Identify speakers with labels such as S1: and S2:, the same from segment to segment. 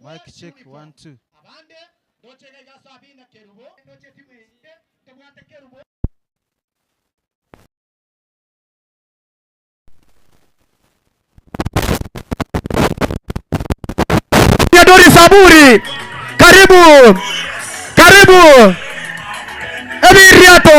S1: Mic check 1 2.
S2: Dori Saburi, karibu karibu Ebiriato.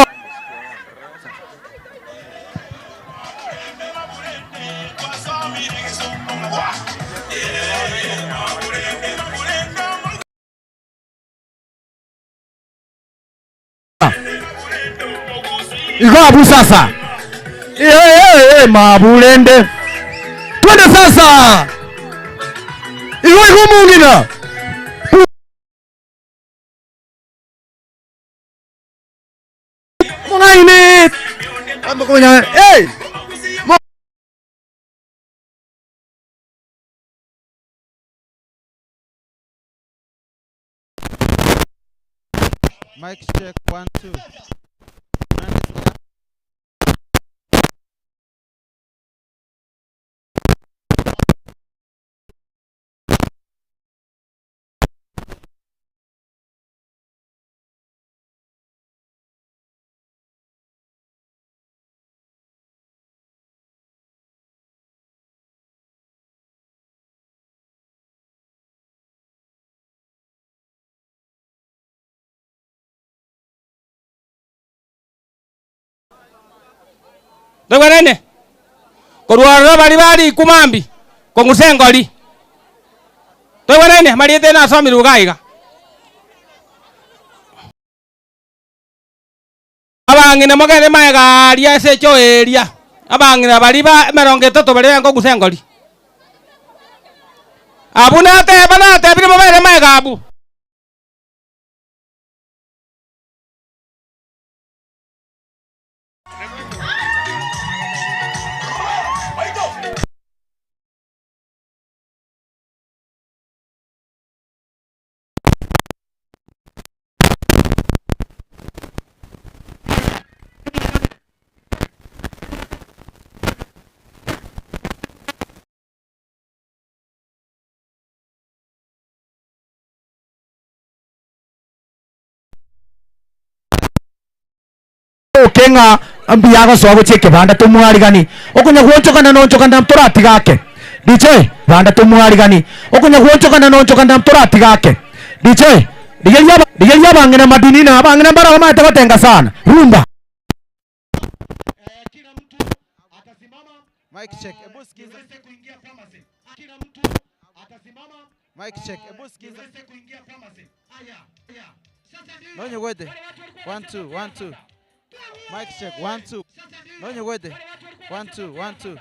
S2: Igo abwo sasa. Eh, eh, maburende. Twende sasa. Igo igo mungina. Mong'aini. Hey.
S1: Mic check 1 2. Unanisikia?
S3: Togwerene korwa ororo baria bare ikumambi kong'usa engori. Togwerene mariete nasomirwe iga iga. Abang'ina mogende magega aria ase echoe eria, abang'ina baria ba emerongo etato baria bankong'usa engori. Abwo nateba natebire mobere magega abwo.
S2: Oke ng'a mbuya agosoa gochia ekebanda tomwarigani okonya gwonchokana na onchokana toratiga ake DJ banda tomwarigani okonya gwonchokana na onchokana toratiga ake DJ rigeria aba rigeria abang'ina madini na abang'ina mbaro bamaete gotenga sana rumba.
S1: Mic check. Ebu sikiza. Mic check. Ebu sikiza. Nonye gwete. 1 2 1 2. Mic check 1 2. Nonye gwete. 1 2 1 2.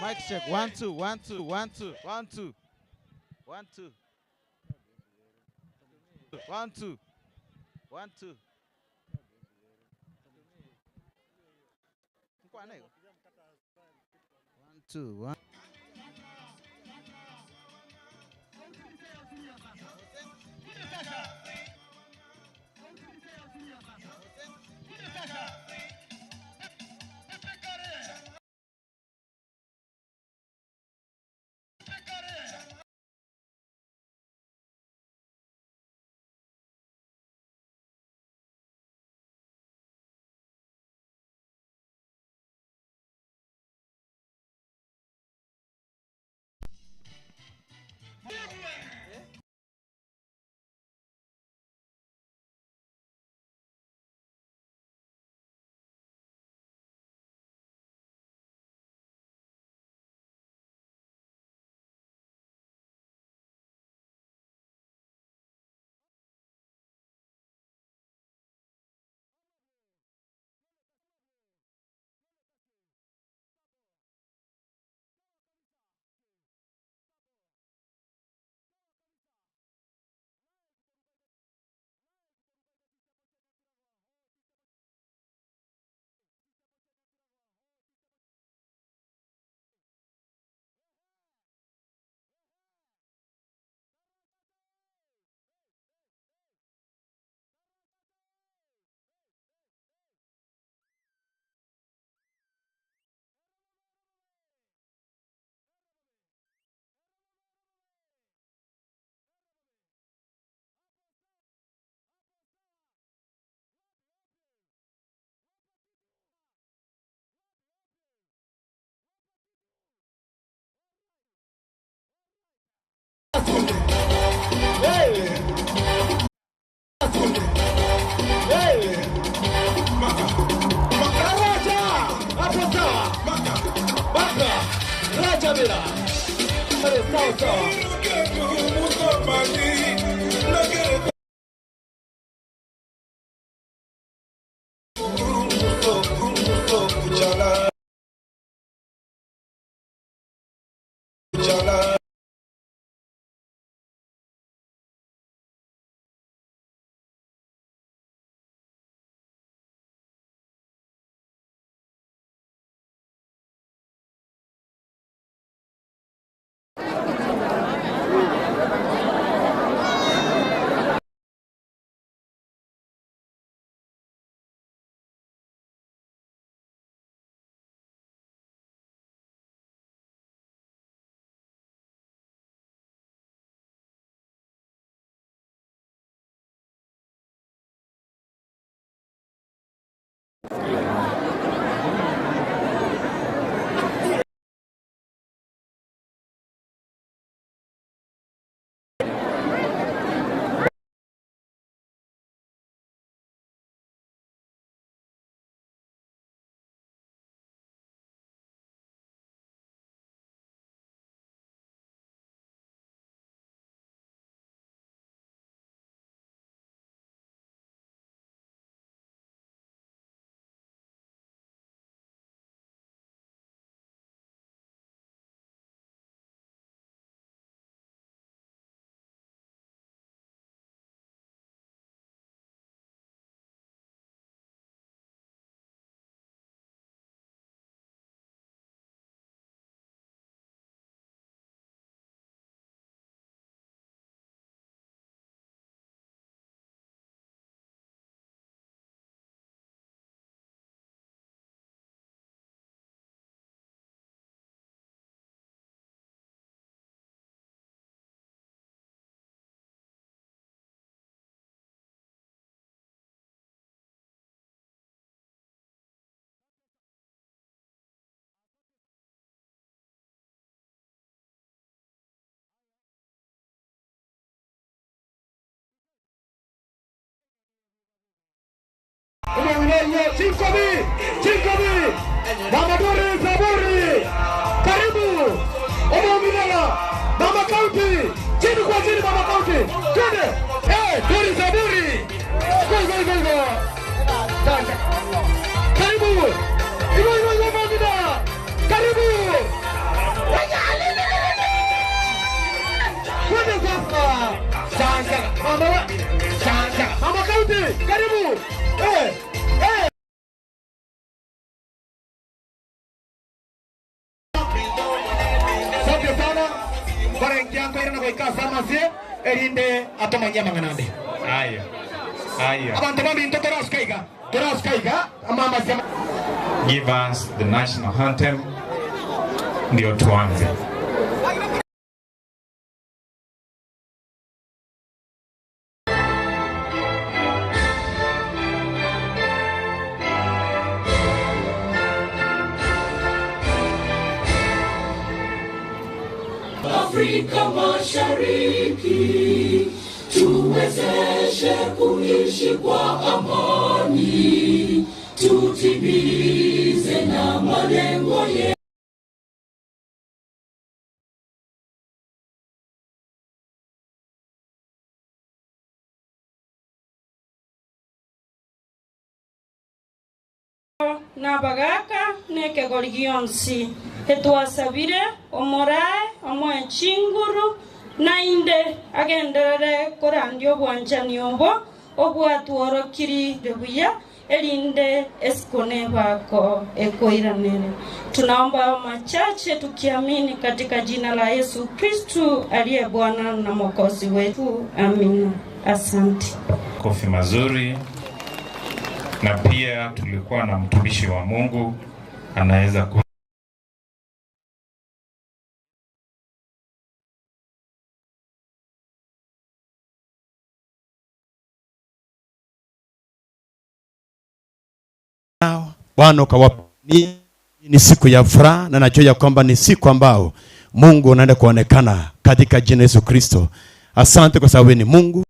S1: Mic check 1 2 1 2 1 2 1 2. 1 2. 1 2. 1 2. Nkwana igo? 1 2 1.
S2: Omong'ina oyio chinkobi, chinkobi, Mama Doris Aburi, karibu. Omong'ina Mama County, chini kwa chini Mama County, twende. Eh, Doris Aburi. Go go go go. Sasa. Karibu. Igo igo igo mong'ina. Karibu. Twende sasa. Sasa mama wa sasa Mama County, karibu. Eh, eh. Asante sana. Korengia nkoirana goika ase amasie erinde atomanyie amang'ana ande.
S4: Aya. Aya.
S2: Abanto baminto torasuka iga, torasuka iga amamasie.
S4: Give us the national anthem ndio tuanze.
S5: Afrika Mashariki tuwezeshe kuishi kwa amani, tutimize na malengo yetu.
S6: Na abagaaka na ekegori gionsi, etwasabire omorae omoe chinguru, naende agenderere korandia obwanchani obo obwatworokirire buya, erinde esiko nebako ekoiranere. Tunaomba machache tukiamini katika jina la Yesu Kristu aliye Bwana na Mwokozi wetu. Amina. Asante.
S4: Kofi mazuri. Na pia tulikuwa na mtumishi wa Mungu anaweza ku
S7: Bwana ukawapa ni, ni siku ya furaha na najua ya kwamba ni siku ambao Mungu anaenda kuonekana katika jina Yesu Kristo. Asante kwa sababu ni Mungu.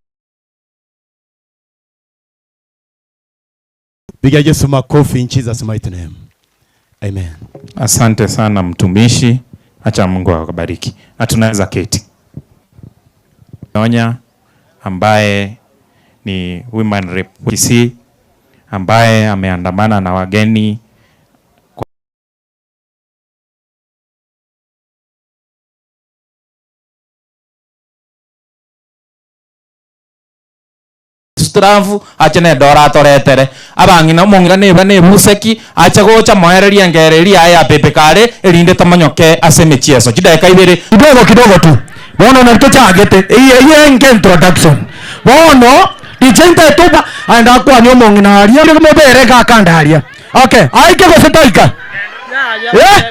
S7: Piga Yesu makofi in Jesus mighty name. Amen.
S4: Asante sana mtumishi. Acha Mungu awabariki na tunaweza keti. Onya ambaye ni Women Rep Kisii ambaye ameandamana na wageni
S8: Strafu ache nedora atoretere abang'ina omong'ina neba nebuseki ache gocha moererie engero eria yaye ya pepe kare erinde tomonyoke ase emechieso chidakika ibere.
S2: Kidogo kidogo tu bono nari tochagete eye eye enke introduction bono DJ ntaete oba aye ndakwania omong'ina aria mobere iga akande aria okay aike gose taika eh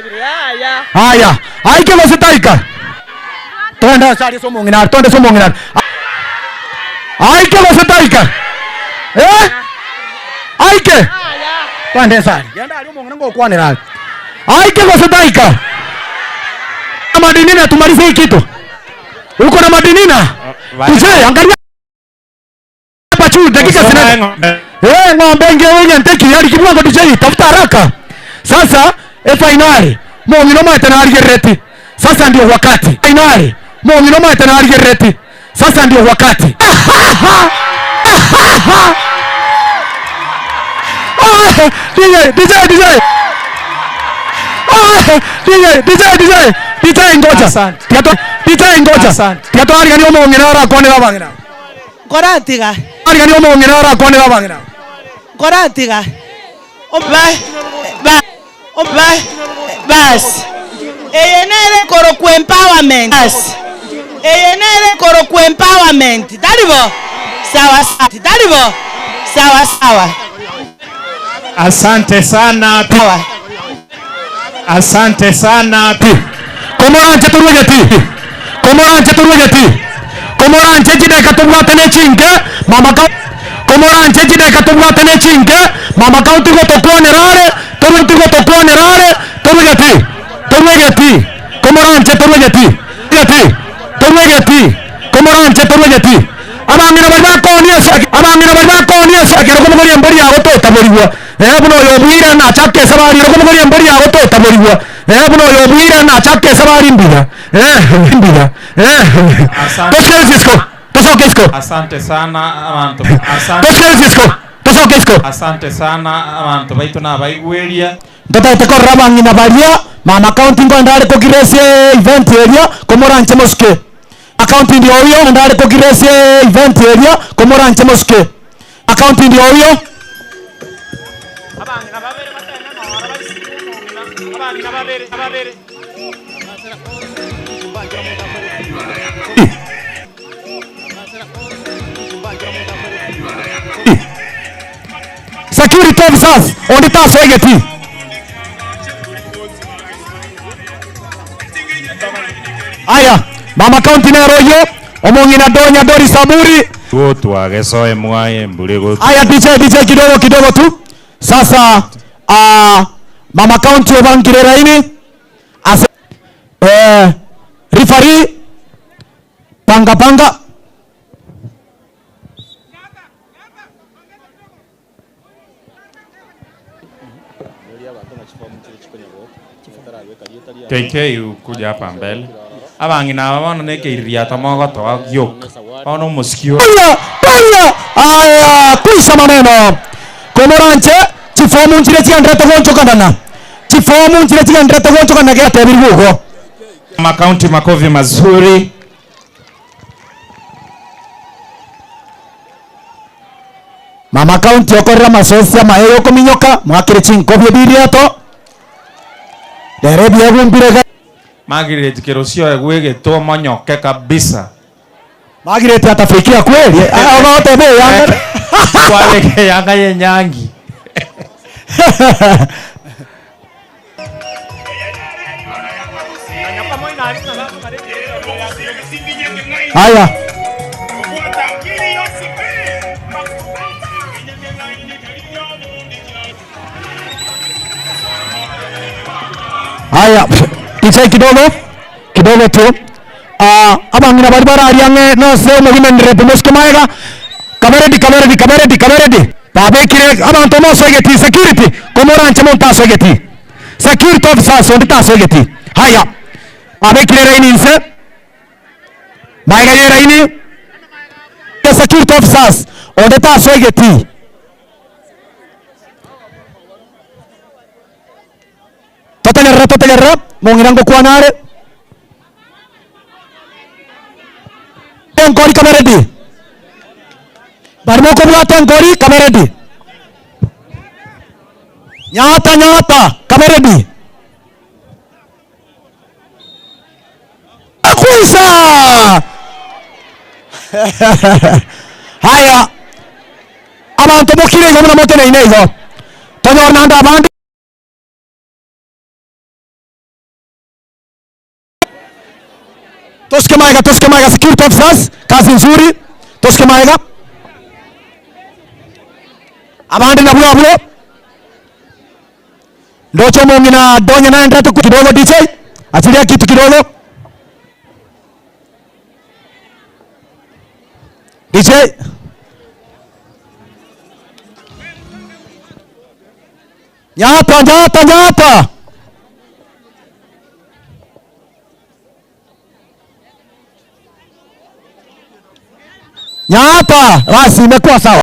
S2: aya aike gose taika togende ase aria ase omong'ina aria togende ase omong'ina aria aike gose taika eh aike togende ase aria genda aria omong'ina ngokwanera are aike gose taika Madinina tumalize hii kitu. Uko na madinina? Mzee, angalia hapa juu dakika zina. Eh, ng'ombe inge ngente yari kibwango DJ tafuta haraka. Sasa e finali. Mong'ino mwete na arigereti. Sasa ndio wakati. Finali. Mong'ino mwete na arigereti. Sasa ndio wakati. Ah, DJ DJ DJ. Ah, DJ DJ DJ. DJ ngoja. Tigato DJ ngoja. Tigato arigani omong'ina arakwanera abang'ina.
S9: Nkoratiga.
S2: Arigani omong'ina arakwanera abang'ina.
S9: Nkoratiga. Ba ba ba bas. Eye nere korokwa empowerment. Bas. Eye nere korokwa empowerment. Tari bo? Sawa sawa. Tari bo? Sawa sawa.
S4: Asante sana.
S9: Sawa.
S4: Asante sana.
S2: Komoranche torwegeti. Komoranche torwegeti. Komoranche chideka tobwate ne chinke. Mama ka Komoranche chideka tobwate ne chinke. Mama county gotokwanera are. Torwegeti gotokwanera are. Torwegeti. Torwegeti. Komoranche torwegeti. Geti. Torwegeti. Komoranche torwegeti. Abang'ina bari bakonia ase abang'ina bari bakonia ase ekero komogoria embori yago totaborigwa. Eh buna oyo obwire nachake esabari ero komogoria embori yago totaborigwa. Eh buna oyo obwire nachake esabari mbuya. Eh mbuya. Eh. Tosoke Cisco. Tosoke Cisco.
S4: Asante sana abantu. Asante.
S2: Tosoke Cisco. Tosoke Cisco.
S4: Asante sana abantu baitu nabaigweria.
S2: Ntotaete korora abang'ina baria mama county nkoenda are kogiresie event eria komoranche mosuke. Account ndio huyo ndare kogiresie event eria komoranche mosuke. Account ndio huyo. Security officers onde tasoegeti. Aya, mama county nero oyo omong'ina Donya Dori Saburi.
S4: Gotwagesoe mwaye mbure gotu.
S2: Aya DJ DJ kidogo kidogo tu. Sasa mama county obangire raini. Ase referee panga panga.
S4: KK kuja hapa mbele. Abang'ina aba bono nekeiriato mogotoa gioka. Bono omosikio.
S2: Paya, paya. Aya, kuisa maneno. Komoranche chifomu nchire chiandrete gonchokana. Chifomu nchire chiandrete gonchokana giatebiri gugo.
S4: Makaunti makofi mazuri.
S2: Mama county okorera masoesi amaye yokominyoka mwakire chinkobie biriato. Rere biegumbire
S4: Margaret Kerosio egwegetwo monyoke kabisa.
S2: Margaret atafikia kweli? Ogote yanga.
S4: Kwaleke yanga yenyangi.
S2: Haya. Haya, DJ kidogo kidogo tu. Abang'ina bari barariang'e nose omogima ndirete mosike maega. Kaberedi kaberedi kaberedi kaberedi. Babekire abantu mosogeti security komoranche montasogeti. Security officers ondita sogeti. Haya. Babekire eraini inse, magega y'eraini, the security officers, onde tasoa egetii. Totegerere, totegerere, mong'ina ngokwana are. Enkori kabe ready. Baria mokobwata enkori kabe ready. Nyata nyata kabe ready. Kwisha! Haya, abanto mokire igo buna moteneine igo, tonyore naende abande. Tosike magega, tosike magega, security officers, kazi nzuri, tosike magega. Abande nabwo abwo. Ndoche omong'ina Donya naenderete kidogo DJ, achilia kitu kidogo. DJ. Nyata, nyata, nyata. Nyata, basi imekuwa sawa.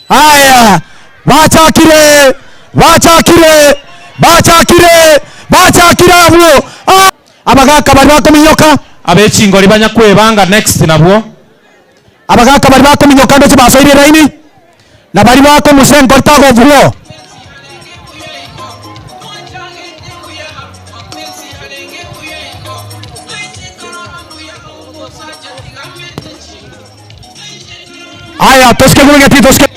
S2: Haya, bachakire, bachakire, bachakire, bachakire abwo. Ah, abagaka bari bakominyoka.
S8: Abechingori banya kwebanga next nabwo.
S2: Abagaka baria bakominyoka ndoche basoire eraini, na baria bakomusa enkori tagobugwa. Aya, tosike buna tosike.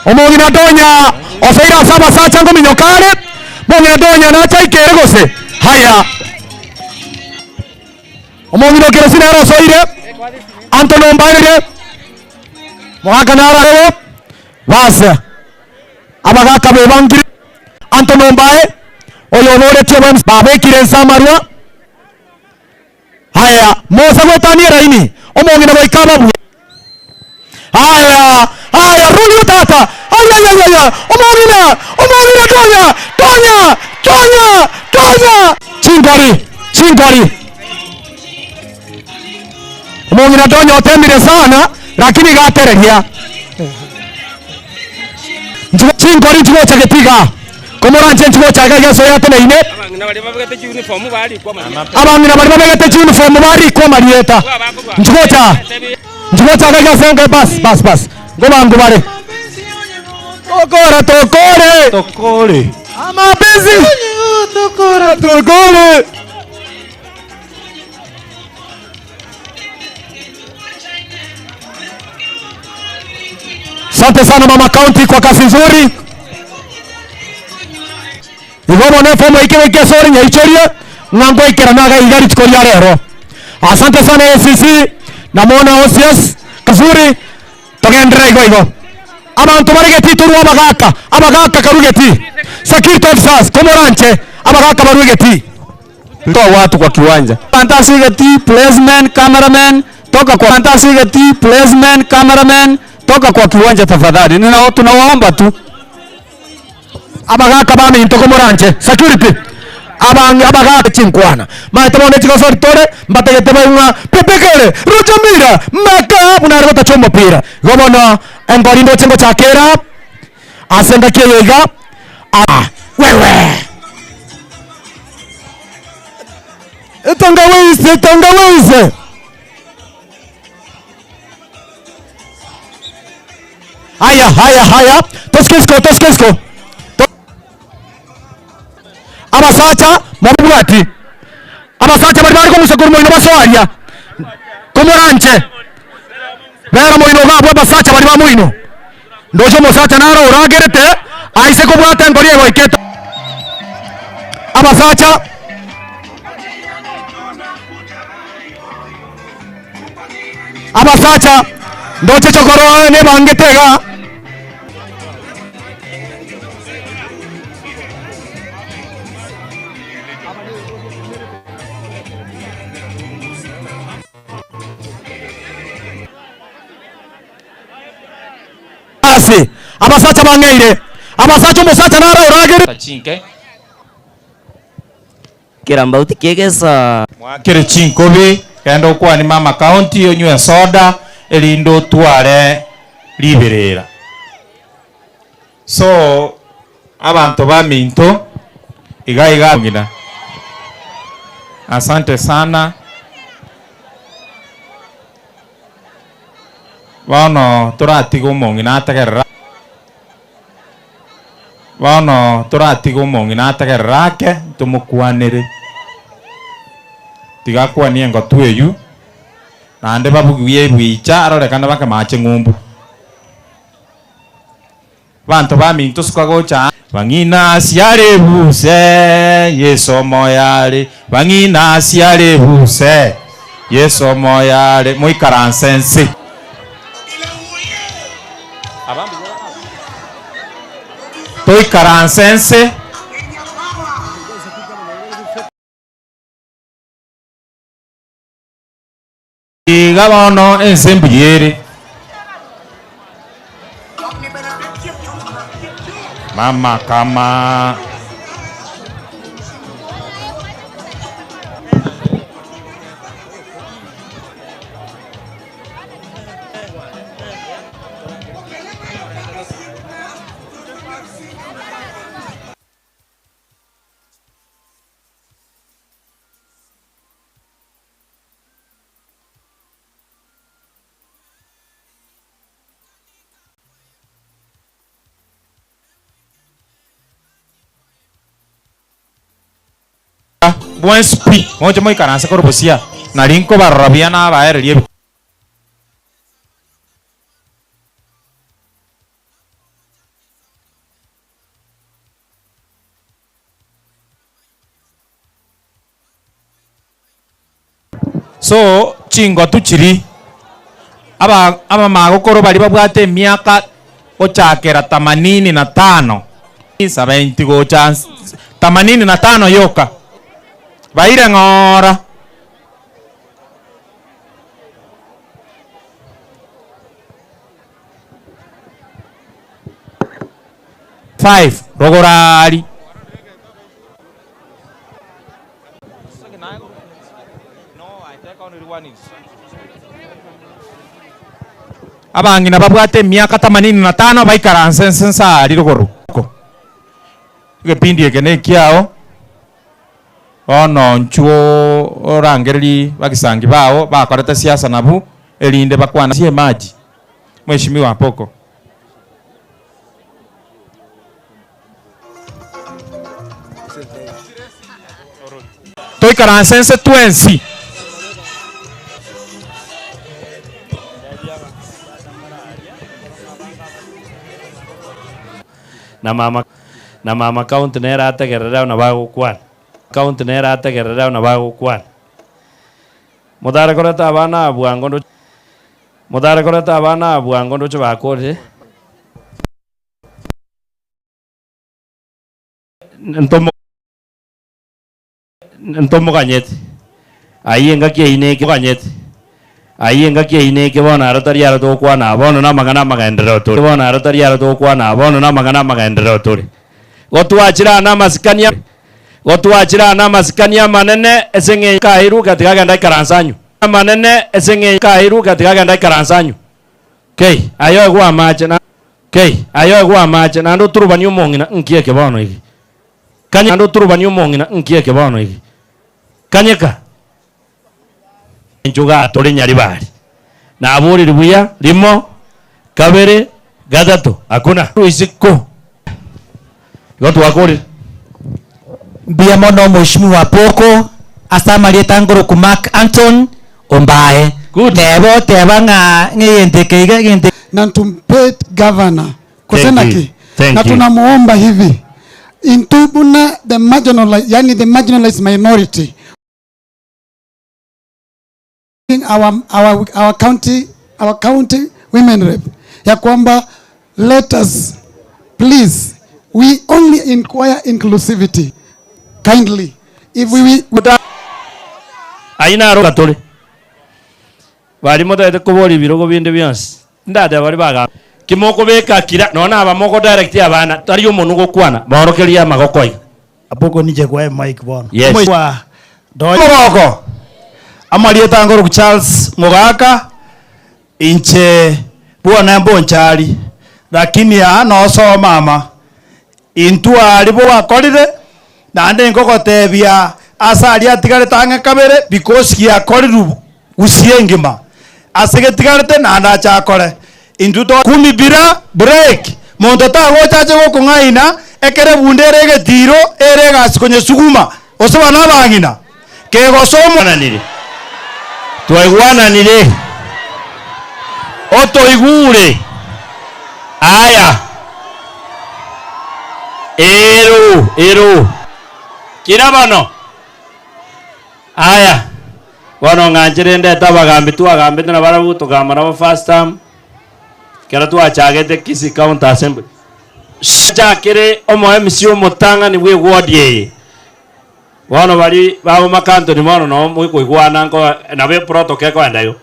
S2: Omong'ina Donya osoire ase abasacha nkominyoka are, mong'ina Donya nache aikere gose. Haya. Omong'ina o Kerosi nere osoire, Anthony Ombairire, mogaka naro aroro, bas abagaka bebangire, Anthony Ombae, oyo oboretie bwe babekire ense amarwa. Haya, mosa gwetania eraini, omong'ina goika ababue. Haya, haya, rudi tata. Haya, haya, haya, omong'ina, omong'ina Tonya, Tonya, Tonya, Tonya. Chingori, chingori. Omong'ina Tonya otemire sana, lakini gatereria. Chingori nchigocha getiga. Komoranche nchigocha iga iga soya teneine.
S3: Abang'ina baria babegete uniform barikwa marieta.
S2: Abang'ina baria babegete uniform barikwa marieta. Nchigocha. Nchigocha iga iga songe bas, bas, bas. Ngobangu bare. Tokora, tokore.
S7: Tokore.
S2: Amapenzi. Tokora, tokore. Asante sana mama county kwa kazi nzuri. Igobo ne fomo ike ike sori nyaichorie ng'ango ikera naga igari chikoria rero. Asante sana ACC namona OCS kazuri togendera igo igo. Abantu barigeti turwa abagaka, abagaka karugeti. Security officers komoranche abagaka barugeti.
S10: Toa watu kwa kiwanja. Fantastic placement cameraman toka kwa fantastic placement cameraman toka kwa kiwanja tafadhali. Nina tunawaomba tu.
S2: Abagaka baminto komoranche security. Abang abagaka chinkwana. Maete bonde chigosori tore mbategete baing'a pepekere rujamira maka bunare batacha omopira. Igo bono engori ndoche ngochakera ase engaki eye iga. Ah, wewe. Tangawizi, tangawizi. Haya, haya, haya. Toskisko, toskisko. Abasacha mobwati. Abasacha bari bari komusakuru moino basoaria. Komoranche. Bera moino gabwo abasacha bari bamoino. Ndocho mosacha naro oragerete aise kobwata engori egoikete. Abasacha abasacha ndoche chokoro nebangete iga. Basi abasacha bang'eire Abasacha omosacha naro oragere.
S8: Chinke.
S11: Kerambauti ki'egesa.
S8: Mwakere chinkobi, genda okwane mama county onywe esoda erinde otware riberera. So abanto baminto iga iga ng'ina. Asante sana. Bono toratiga omong'ina ategerere. Bono toratiga omong'ina ategerere ake tomokwanere. Tiga akwanie engotu eywo, naende babugie ebicha arorekane bake mache ng'umbu. Banto baminto suka gocha aa. Bang'ina asiare buse, Yeso omoyo are, Bang'ina asiare buse, Yeso omoyo are, Moikaranse nse. Toikaranse nse. Iga bono ense mbuya ere. Mama kama. Bwensi pi, moche moikaranse korwa bosio aa, nari nkobarora buya nabaererie ebi. So chingotu chiria, aba abamagokoro baria babwate emiaka gochakera tamanini na tano, seventy gocha nse, tamanini na tano yoka, baire ng'ora. Five, rogoro aria. Abang'ina babwate emiaka tamanini na tano baikaranse ense nse aria rogoro. Egepindi eke nekiao, bono inchuo orangererie bagisangi bao bakorete siasa nabwo, erinde bakwane ase emaji. Mheshimiwa Apoko. Toikaranse nse twensi.
S12: Na mama na mama county nere ategerere abwo nabo agokwana. County nere ategerere abwo nabo agokwana. Motare koreta abana aba bwango ndo motare koreta abana aba bwango ndoche bakorire. Ntomoganyeti ayio engaki eyio neke moganyeti ayio engaki eyio neke bono aro tari aro togokwana aa bono namang'ana amagenderero tore bono aro tari aro togokwana aa bono namang'ana amagenderero tore. Gotwachire aa namasikani gotwachire aa namasikani amanene ase eng'encho kairuka tiga agende aikaranse anywe amanene ase eng'encho kairuka tiga agende aikaranse anywe. Kei, aye oegwe amache, na Kei, aye oegwe amache, naende oturubanie omong'ina, nki eke bono eke? Kanye naende oturubanie omong'ina, nki eke bono eke? Kanyeka. Enchoga tore nyaribari. Naboriri buya, rimo, kabere, gatato, hakuna. Isiko. Igo twakorire.
S13: Mbuya mono Mheshimiwa Poko ase amarieta ngoroku Mark Anton Ombae. Neba oteba ng'a ng'egento eke iga egento.
S14: Na ntumpe governor gose
S12: Thank you.
S14: naki?
S12: Thank
S14: Na
S12: you.
S14: tunamuomba hivi intwe buna the marginalized, yani the marginalized minority our, our, our county, our county women rep ya kwamba let us please we only inquire inclusivity kindly if we, we
S12: Ayio naro tore. Baria motagete koboria ebirogo binde bionsi, ndateba baria baga. Kimokobeka kira nonya na aba mogodirect abana tari omonwe gokwana baorokererie amagoko iga.
S15: Abwo ninche kwae mic bono.
S12: Yes.
S15: Omoigwa Donya. Omogoko. Amarieta ngoroku Charles Mogaka, inche bwone mbonchari, lakini aa nosoma mama, intwe aria bwakorire, naende nkogotebia ase aria atigarete ang'e kabere because giakorirwe gusii engima, ase getigarete naende ache akore. Intwe to kumi bila break, monto tagocha ache gokong'aina ekero ebunda ere egetiro ere egasi konyesuguma, gose bana abang'ina, kegosomwa.
S12: Twaigwananire. Twaigwananire. Otoigure. Aya. Ero, ero. Kira bono. Aya. Bono ng'anche ndete abagambi twagambete nabarabwo tokagamba nabo first term, ekero twachagete Kisii County Assembly. Chakere omo MC omotang'ani bwe eward eye. Bono baria bagomaka Anthony bono noo mokoigwana nko nabo eprotocol ekoenda igo.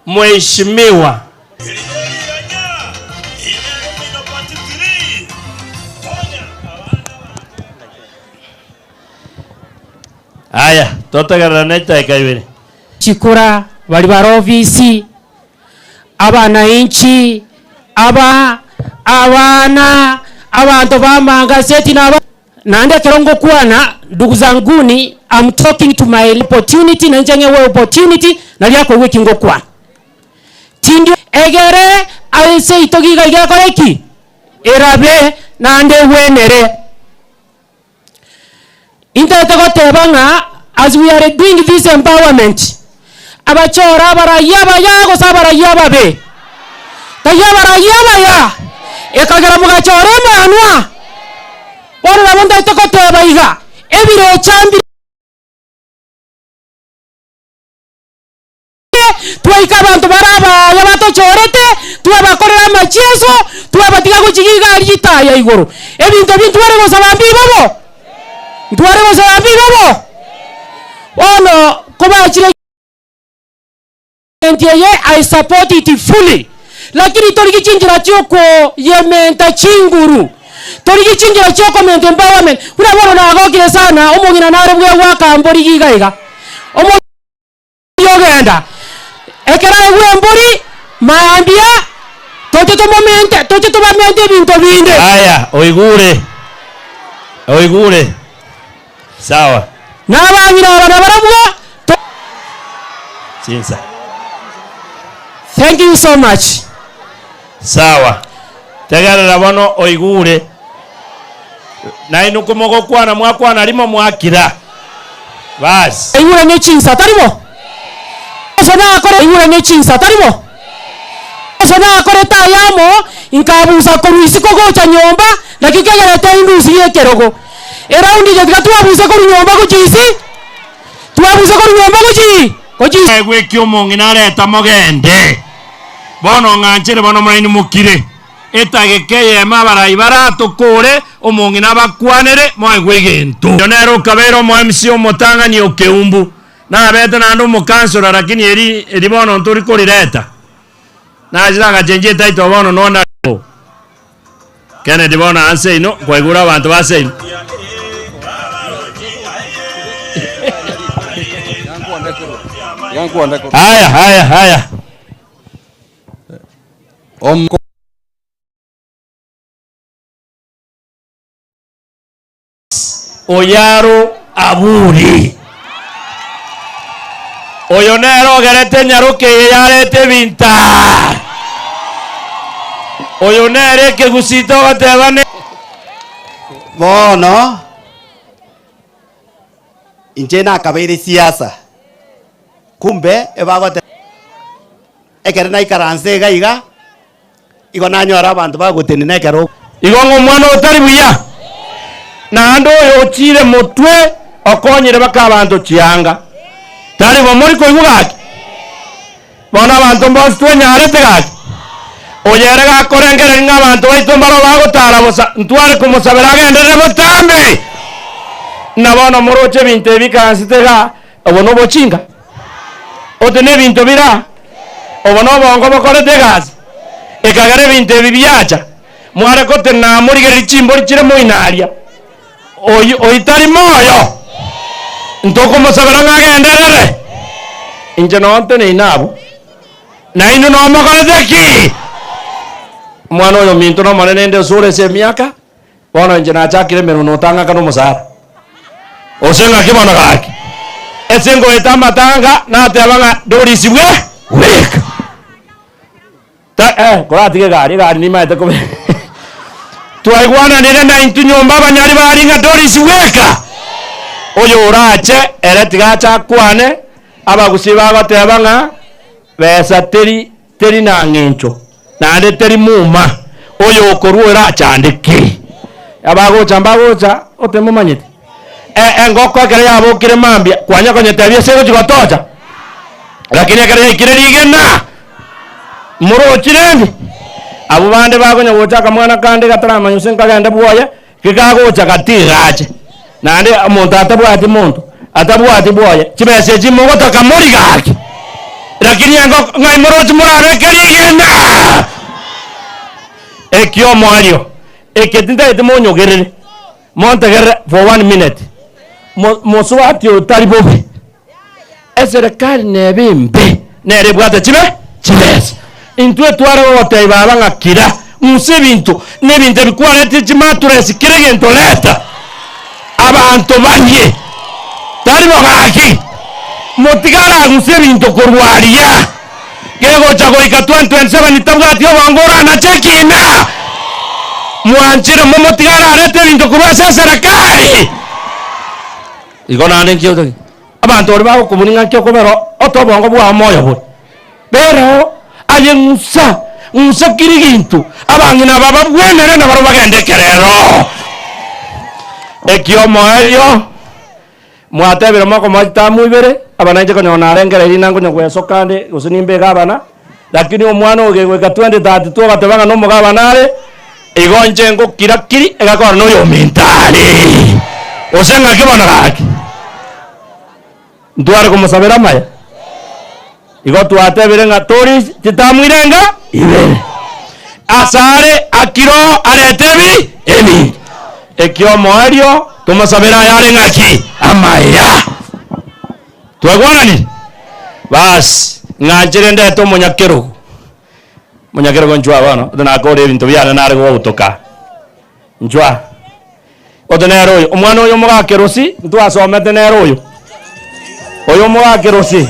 S12: Mheshimiwa. Aya, totegererane chidakika ibere.
S16: Chikura bari bare ofisi, abananchi, aba abana, abanto b'amangazeti na aba. Naende ekero ngokwana, ndugu zanguni, am talking to my opportunity, na inche ng'egwe opportunity, nario akoigwa eki ngokwana. Tindi egere ase ito giga iga ekore ki? Erabe naende egwenere. Intagete goteba ng'a as we are doing this empowerment, abachore abarayia abaya gose abarayia ababe? Taiyo abarayia abaya, ekagera mogachora emanwa. Bono nabo ntagete goteba iga, ebirecha mbire. Twaika abanto bare abaaya batochorete, twabakorera amachieso, twabatiga gochiga iga aria ritaya igoro. Ebinto ebi ntware gosaba mbibobo? Ntware gosaba mbibobo? Bono kobachire enti eye I support it fully, lakini torigie chinchera chiokoyementa chinguru, torigie chinchera chiokomenta empowerment. Buna bono nagokire sana omong'ina nare bwegwaka mbori iga iga. Omo. Ogenda, ekero aigwa embori, mambia toche tomomente, toche tobamente ebinto binde.
S12: Aya, oigure, oigure. Sawa.
S16: Na abang'ina aba nabarabwo to.
S12: Chinsa.
S16: Thank you so much.
S12: Sawa. Tegerera bono oigure. Nainwe komogokwana mwakwana rimo mwakira. Baas.
S16: Aigure ne chinsa, tari bo? Yeso nakore aigure ne chinsa, tari bo? Yeso nakorete ayamo, inkabusa korwa isiko gocha nyomba, naki kegerete indusi y'ekerogo. Eraundi eye tiga twabuse korwa nyomba gochia isi, twabuse korwa nyomba gochia gochia isi.
S12: Egwe eki omong'ina areta mogende. Bono ng'anchere bono morainwe mokire. Etageka eyemo abarai baratokore, omong'ina abakwanere, moegwe egento. Oyo nere okabeire omo MC omotang'ani o Keumbu, nabete naende omokansora lakini eri eri bono ntori korireta. Nachire agachenchia etitle bono nonde Kennedy bono aa seino, kwaigure abanto ba seino. Haya haya haya. Oyaro Aburi. Oyo nere ogerete enyaroka eye yareta ebinto aa. Oyo nere ekegusii togoteba ne.
S17: Bono inche nakabeire siasa, kumbe ebagote ekero naikaransa iga iga, igo nanyora abanto bagotenena ekero.
S12: Igo ng'a omwana otari buya, naende oyo ochiire motwe okonyire baka abanto chianga. Tari bo mori koigwa gaki? Bono abanto mbonsi twenyarete gaki? Oyo ere gakorengereria ng'a abanto baito mbaro bagotara bosa, ntware komosabera agenderere botambe. Na bono moroche ebinto ebi ikansete igaa, obo nobochinga? Ote nebinto bire aa? Obo nobongo bokorete egasi? Ekagera ebinto ebi biacha, mware gotenena morigererie chimbori chire moino aria. Oyio oitari moyo, ntokomosabera ng'a agenderere. Inche noo nteneine abwo, na inwe nomokorete ki? Omwana oyo ominto nomonene inde ase ore ase emiaka, bono inche nachakire emeremo notang'aka nomosara. Gose ng'aki bono gaki? Ase ngoeta amatanga nateba ng'a dorisibwe bweka. Ta eh, koratiga egari, egari nimaete kobe twaigwananire na intwe nyomba abanyari bari ng'a Doris bweka. Oyo orache ere tiga ache akwane, abagusii bagoteba ng'a besa teri teri na ng'encho naende teri muma, oyo okorwa orachande ki? Abagocha mbagocha otemomanyeti. E engoko ekero yabokire mambia, kwanya konyetebia ase egochi gotocha, lakini ekero yaikire rigena, morochi rende, abwo bande bakonya gocha akamwana kande gataramanya gose nkagende bwoye, gekagocha gatigache. Naende omonto atabwati monto, atabwati bwoye, chibesa echi mogotaka mori gaki, lakini engoko ng'ai morochi morabeke rigena? Ekiomoerio, eke tintagete monyogerere. Montegerere for one minute, mo mosubati oyo tari bobe, eserekari nebe embe, nere ebwate chibe chibesa. Intwe tware gogotebia baba ng'a kira, ng'usa ebinto, na ebinto ebi kwaretire chimaturesi kera egento reta, abanto barie, tari bo gaki, motige arang'use ebinto korwa aria, Kegocha goika 2027 tabwati obongo oranache ekina. Mwanchire momotige ararete ebinto korwa ase eserekari. Igo naende nki otagete? Abanto baria bagokobuni ng'a nki okobera ote obongo bwao moyo bore. Bera oo aye ng'usa, ng'usa kiri ginto, abang'ina aba babwenere nabarabwo bagende ekerero. Ekiomoerio. Mwatebire mokomoa chitamu ibere, aba nainche konyora narengereirie nankonya gwesoka ande, gose nimbe egavana, lakini omwana oyo gegoika 2032 ogateba ng'a nomogavana are, igo inche ngokira kiri, egakora na oyominto are. Gose ng'aki bono gaki? Ntware komosabera amaya? Igo twatebire ng'a tori chitamu irenga ibere. Asare akiro arete ebi ebinto. Ekiomoerio tomosabere ayare ng'aki? Amaya. Twaigwananire? Basi, ng'anchire ndete omonyakerogo. Omonyakerogo inchuo bono, ote nakore ebinto biane nare gogotoka. Inchuo aa. Ote nere oyo, omwana oyo omogakerosi, ntwasomete nere oyo. Oyo omogakerosi.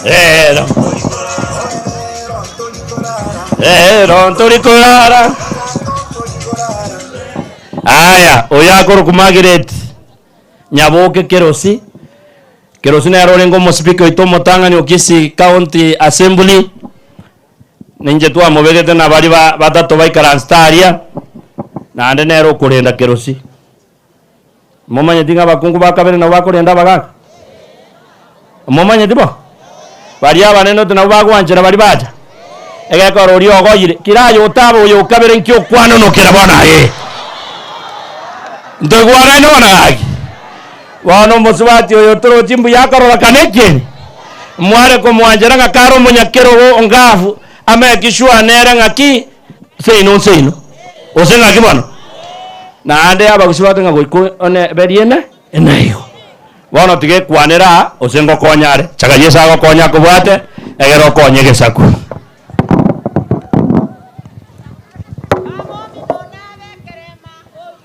S12: Rero. Rero ntori korara. Aya, oyo akorokwa Margaret Nyaboke Kerosi. Kerosi nere orenge omosipika oito omotang'ani o Kisii County Assembly, ninche twamobegete na baria ba batato baikaransete aria, naende nere okorenda Kerosi. Momanyeti ng'a abakungu ba kabere nabo bakorenda abagaka? Momanyeti bo? Baria abanene oti nabo bagwanchera baria bacha? Egekora oria ogoyire, kira aye otaba oyo o kabere nki okwanonokera bono aye? Ntoigwanaine bono gaki? Bono omosubati oyo torochi mbuya akororokana ekieni, mware komwanchera ng'a kare omonyakerogo ongafu, ameki sure nere ng'aki seino nseino, gose ng'aki bono? Naende abagusii ng'a goika one beriene enaigo. Bono tiga ekwanere aa, gose ngokonya are, chaka Yeso agokonye akobwate, egere okonye egesaku.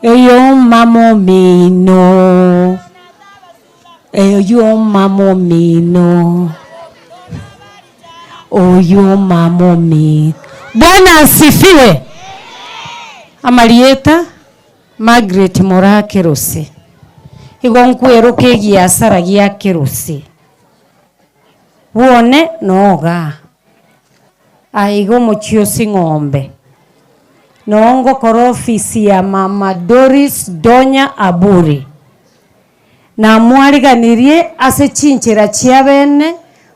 S18: Eyo mama omino, eyo mama omino, oyo mama omino. Bwana asifiwe. Amarieta Margaret Moraa Kerose. Igo nkweroka egiasara gia Kerose. Bwone nogaa. Aiga omochie o Sing'ombe, noo ngokora ofisi ya Mama Doris Donya Aburi. Namwariganirie ase chinchera chiabene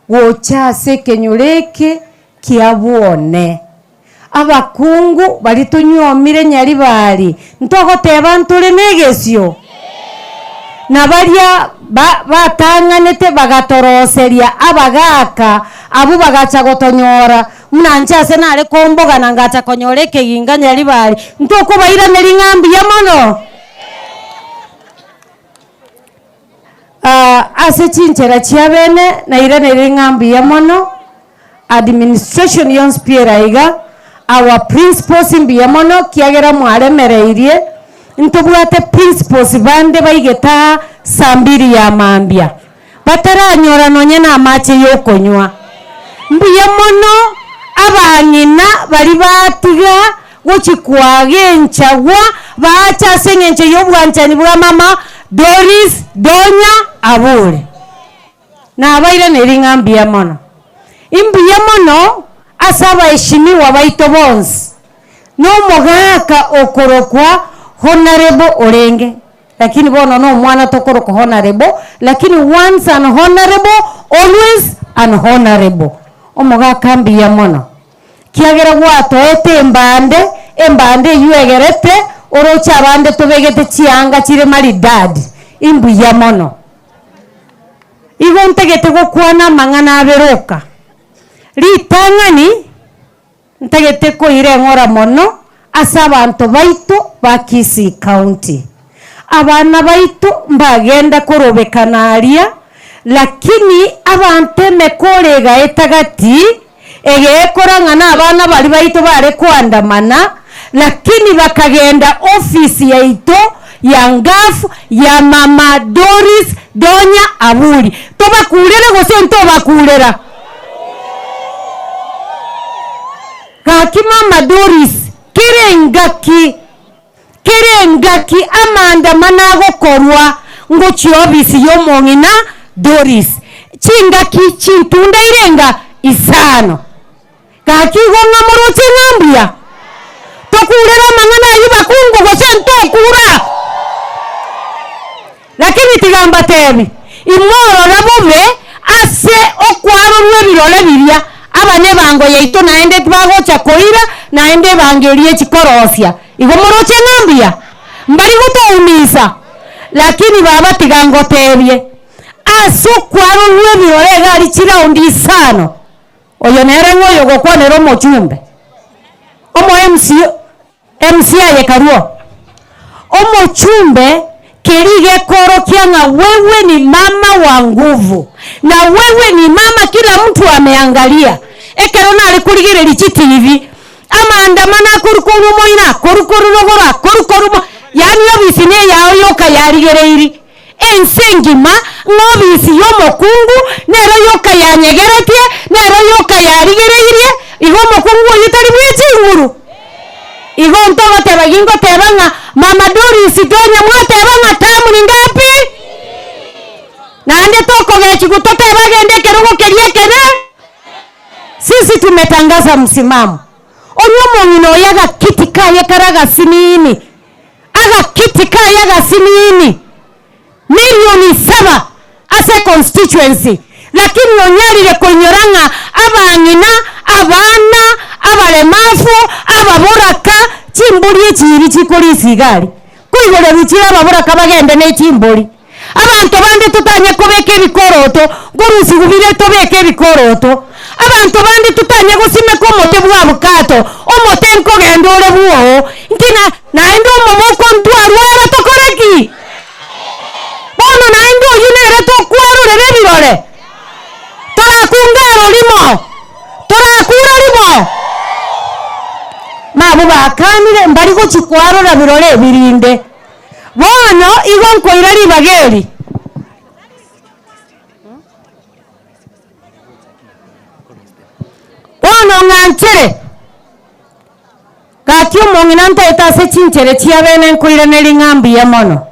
S18: gocha ase ekenyoro eke kia bwone. Abakungu baria tonywomire nyaribari, ntogoteba ntore negesio? Na baria ba batang'anete bagatoroseria abagaka abwo bagacha gotonyora, buna inche ase nare kombogana ngacha konyora ekeginga nyaribari, ntokobairaneria ng'a mbuya mono? Ase chinchera chiabene nairaneire ng'a mbuya mono, administration yonsi pi ere aiga, our principals mbuya mono kiagera mwaremereirie, ntobwate principals bande baigete aa saa mbiri ya mambia, bataranyora nonye na amache ya okonywa. Mbuya mono abang'ina baria batiga gochia koagenchagwa baache ase eng'encho y'obwanchani bwa mama Doris Donya Abure. Nabairaneiri ng'a mbuya mono. Imbuya mono ase abaheshimiwa baito bonsi, na omogaka okorokwa Honourable orenge, lakini bono na omwana tokorokwa Honourable, lakini once an Honourable, always an Honourable. Omogaka mbuya mono. Kiagera gwatoete embande, embande eyio egerete oroche abande tobegete chianga chire maridadi, imbuya mono. Igo ntagete gokwana amang'ana abere oka. Ritang'ani, ntagete koira eng'ora mono ase abanto baito ba Kisii County. Abana baito mbagenda korobekana aria, lakini abanto emekoro egaeta gati, egekora ng'a nabana baria baito bare koandamana, lakini bakagenda ofisi yaito ya Ngaf ya mama Doris Donya Aburi. Tobakurere gose ntobakurera? Gaki mama Doris, kera engaki. Kera engaki amaandamano agokorwa ngochia ofisi y'omong'ina Doris, chingaki chintunda irenga isano. Gaki igo ng'a moroche ng'a mbuya tokurere amang'ana ayio bakungu gose ntokura? Lakini tiga mbatebi, imorora bobe ase okwarorwa ebirore biria, aba nebango yaito naende tibagocha koira, naende ebango eria echi korosia. Igo moroche ng'a mbuya? Mbari gotoumisa? Lakini baba tiga ngotebie, ase okwarorwa ebirore iga aria chiraundi isano, oyo nere ng'a oyogokwanera omochumbe, omo MC MC aye karwo omochumbe keria gekoorokia ng'a wewe ni mama wa nguvu na wewe ni mama kila mtu ameangalia. Ekero nare korigereria chitivi amaandamano akorwa korwa omoina akorwa korwa rogoro akorwa korwa mo yaani obisi ne eyao yoka yarigereiri. Ense engima ng'a obisi y'omokungu nero yoka yanyegeretie nero yoka yarigereirie igo omokungu oyio tari bwe chinguru. Igo ntogoteba gingoteba ng'a mama Doris Tonya mwateba ng'a term ni ngapi? Naende tokogechigwa totebe agende ekerogo keria ekere? Sisi tumetangaza msimamo. Onye omong'ina oyo agakiti kaye kare agasinini, agakiti kaye agasinini, milioni saba ase econstituency, lakini onyarire koinyora ng'a abang'ina, abana, abaremafu, ababoraka, chimbori echiiri chikorisia iga aria. Koigorerwa chire ababoraka bagende ne chimbori. Abanto bande totanye kobeka ebikoroto, nkorusigwa bire tobeke ebikoroto. Abanto bande totanye gosimeka omote bw'abukato, omote nkogenda ore bwoo. Nki na naende omoboko ntwarwara tokore ki? Bono naende oyio nere tokwarorera ebirore? Torakunga aro rimo? Torakura rimo? Nabwo bakanire, mbari gochia kwarora birore ebi rinde. Bono igo nkoira ribaga eri. Bono ng'anchere, gaki omong'ina ntaete ase chinchera chiabene nkoiraneria ng'a mbuya mono.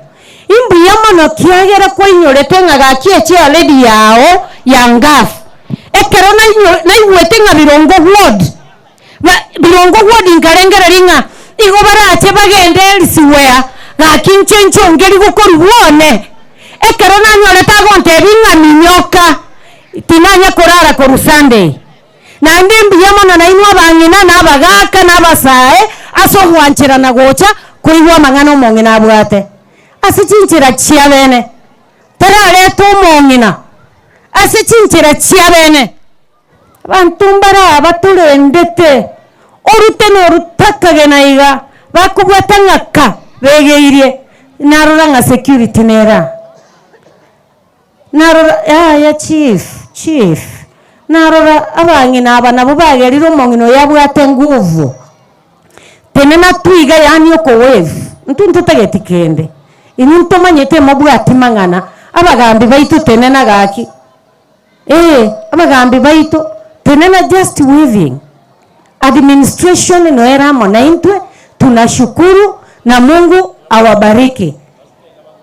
S18: Imbuya mono kiagera kwainyorete ng'a gaki echairlady yao ya ngaf. Ekero nainyo naigwete ng'a Birongo ward, ba Birongo ward nkarengereria ng'a igo barache bagende elsewhere gaki inche nchongeria gokorwa bwone. Ekero nanyorete agontebia ng'a minyoka, tinanya korara korwa Sunday. Naende mbuya mono nainwe abang'ina na abagaaka na abasae ase ogwancherana gocha koigwa amang'ana omong'ina abwate. Ase chinchera chiabene torarete omong'ina ase chinchera chiabene. Abanto mbare aba batorendete orute na orutakagena iga, bakobwata ng'a ka begeirie, narora ng'a security nere aa. Narora yaya chief, chief, narora abang'ina aba nabo bagerire omong'ina oyo abwate nguvu. Tenena twiga yaani oko wave, intwe ntotageti kende, inwe ntomanyete mobwati mang'ana, abagambi baito tenena gaki. Ee, abagambi baito, tenena just waving. Administration noere amo naintwe, tunashukuru na Mungu awabariki.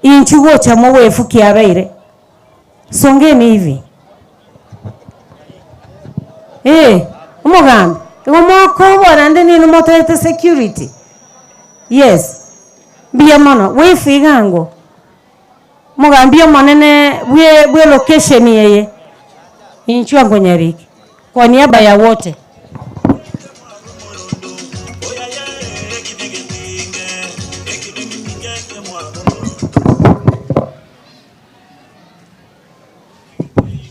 S18: Inchu gocha mowefu kiabeire. Songeni hivi. Ee, omogambi, igo mokobua naende ninwe motoete security. Yes, mbuya mono, wave iga ango. Omogambi omonene bwe bwe location eye, inchuo nkonyariki kwa niaba ya wote.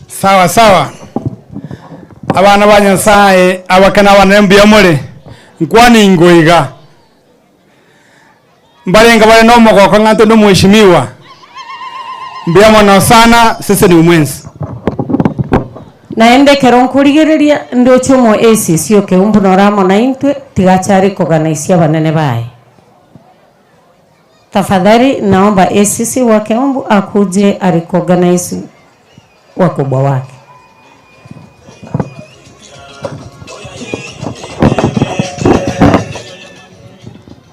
S15: Sawa sawa abana ba Nyasaye abake na abanene mbuya more, nkwane ingo iga. Mbarenge bare nomogoko ng'a ntore nomweshimiwa. Mbuya mono sana, seseniwe mwensi.
S18: Naende ekero nkorigereria ndoche omo ACC o Keumbu noro amo naintwe, tiga ache are koganisia abanene baye. Tafadhali naomba ACC wa Keumbu akuje arecognise wakubwa wake.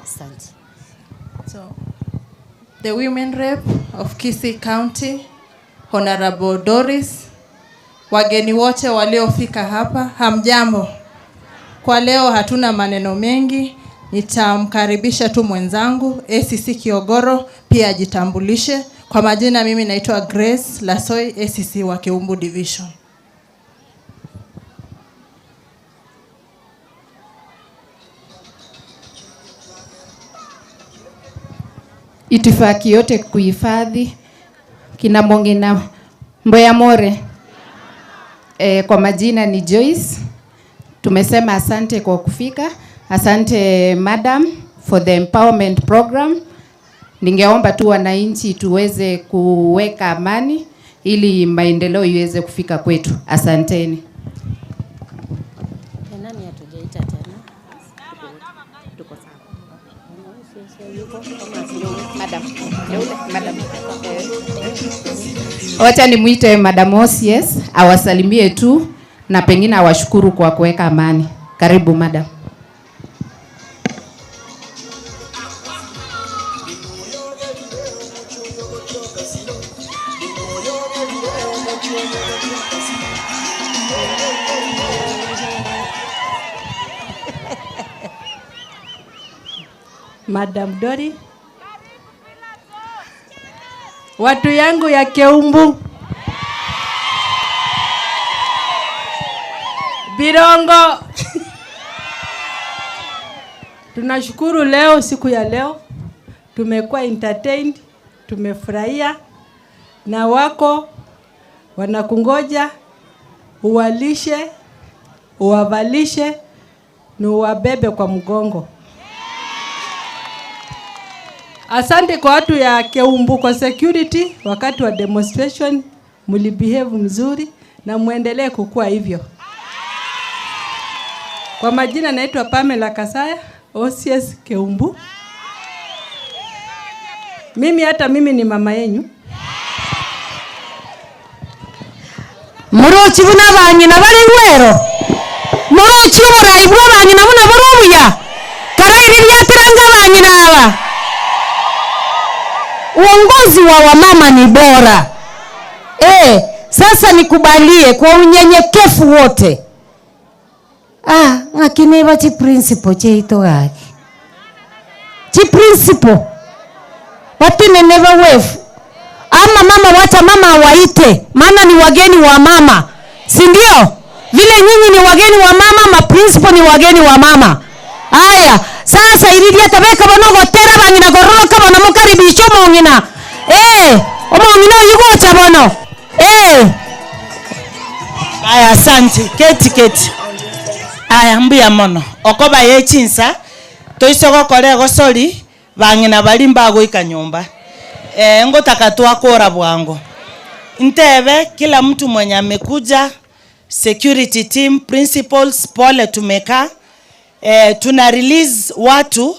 S19: Asante. So, the women rep of Kisii County, Honorable Doris, wageni wote waliofika hapa, hamjambo. Kwa leo hatuna maneno mengi, nitamkaribisha tu mwenzangu ACC Kiogoro pia ajitambulishe. Kwa majina mimi naitwa Grace Lasoi, ACC wa Kiumbu Division.
S20: Itifaki yote kuhifadhi kina Mongina Mboya More. E, kwa majina ni Joyce. Tumesema asante kwa kufika. Asante madam for the empowerment program. Ningeomba tu wananchi tuweze kuweka amani ili maendeleo iweze kufika kwetu. Asanteni.
S6: Nani hatujaita tena? Tuko sawa.
S20: Madam. Madam. Wacha nimwite Madam Osies awasalimie tu na pengine awashukuru kwa kuweka amani. Karibu madam.
S21: Madam Dori, watu yangu ya Keumbu, Birongo, tunashukuru leo, siku ya leo tumekuwa entertained, tumefurahia na wako wanakungoja uwalishe, uwavalishe na uwabebe kwa mgongo. Asante kwa watu ya Keumbu kwa security wakati wa demonstration mlibehave mzuri na muendelee kukua hivyo. Kwa majina naitwa Pamela Kasaya, OCS Keumbu. Mimi hata mimi ni mama yenyu.
S18: Morochi buna abang'ina bare igwero, morochi oborai bwa abang'ina buna bore obuya, karairi riateranga abang'ina aba. Uongozi wa wamama ni bora. Eh, sasa nikubalie kwa unyenyekevu wote. Ah, ng'aki neba chi principle chiaito gaki. Chi principle. Batenene bawefu. Ama mama wacha mama awaite, maana ni wageni wa mama. Si ndio? Vile nyinyi ni wageni wa mama, ma principal ni wageni wa mama. Aya, sasa iriria tabeka bono ogotera abang'ina goroka bono mokaribishe omong'ina. Eh, omong'ina oyio gocha bono. Eh.
S9: Aya asante, keti keti. Aya mbuya mono. Okoba ye chinsa, toise gokora egosori, bang'ina baria mbagoika nyomba. Eh, ngotaka twakora bwango. Ntebe kila mtu mwenye amekuja, security team, principals, pole tumekaa. Eh, tuna release watu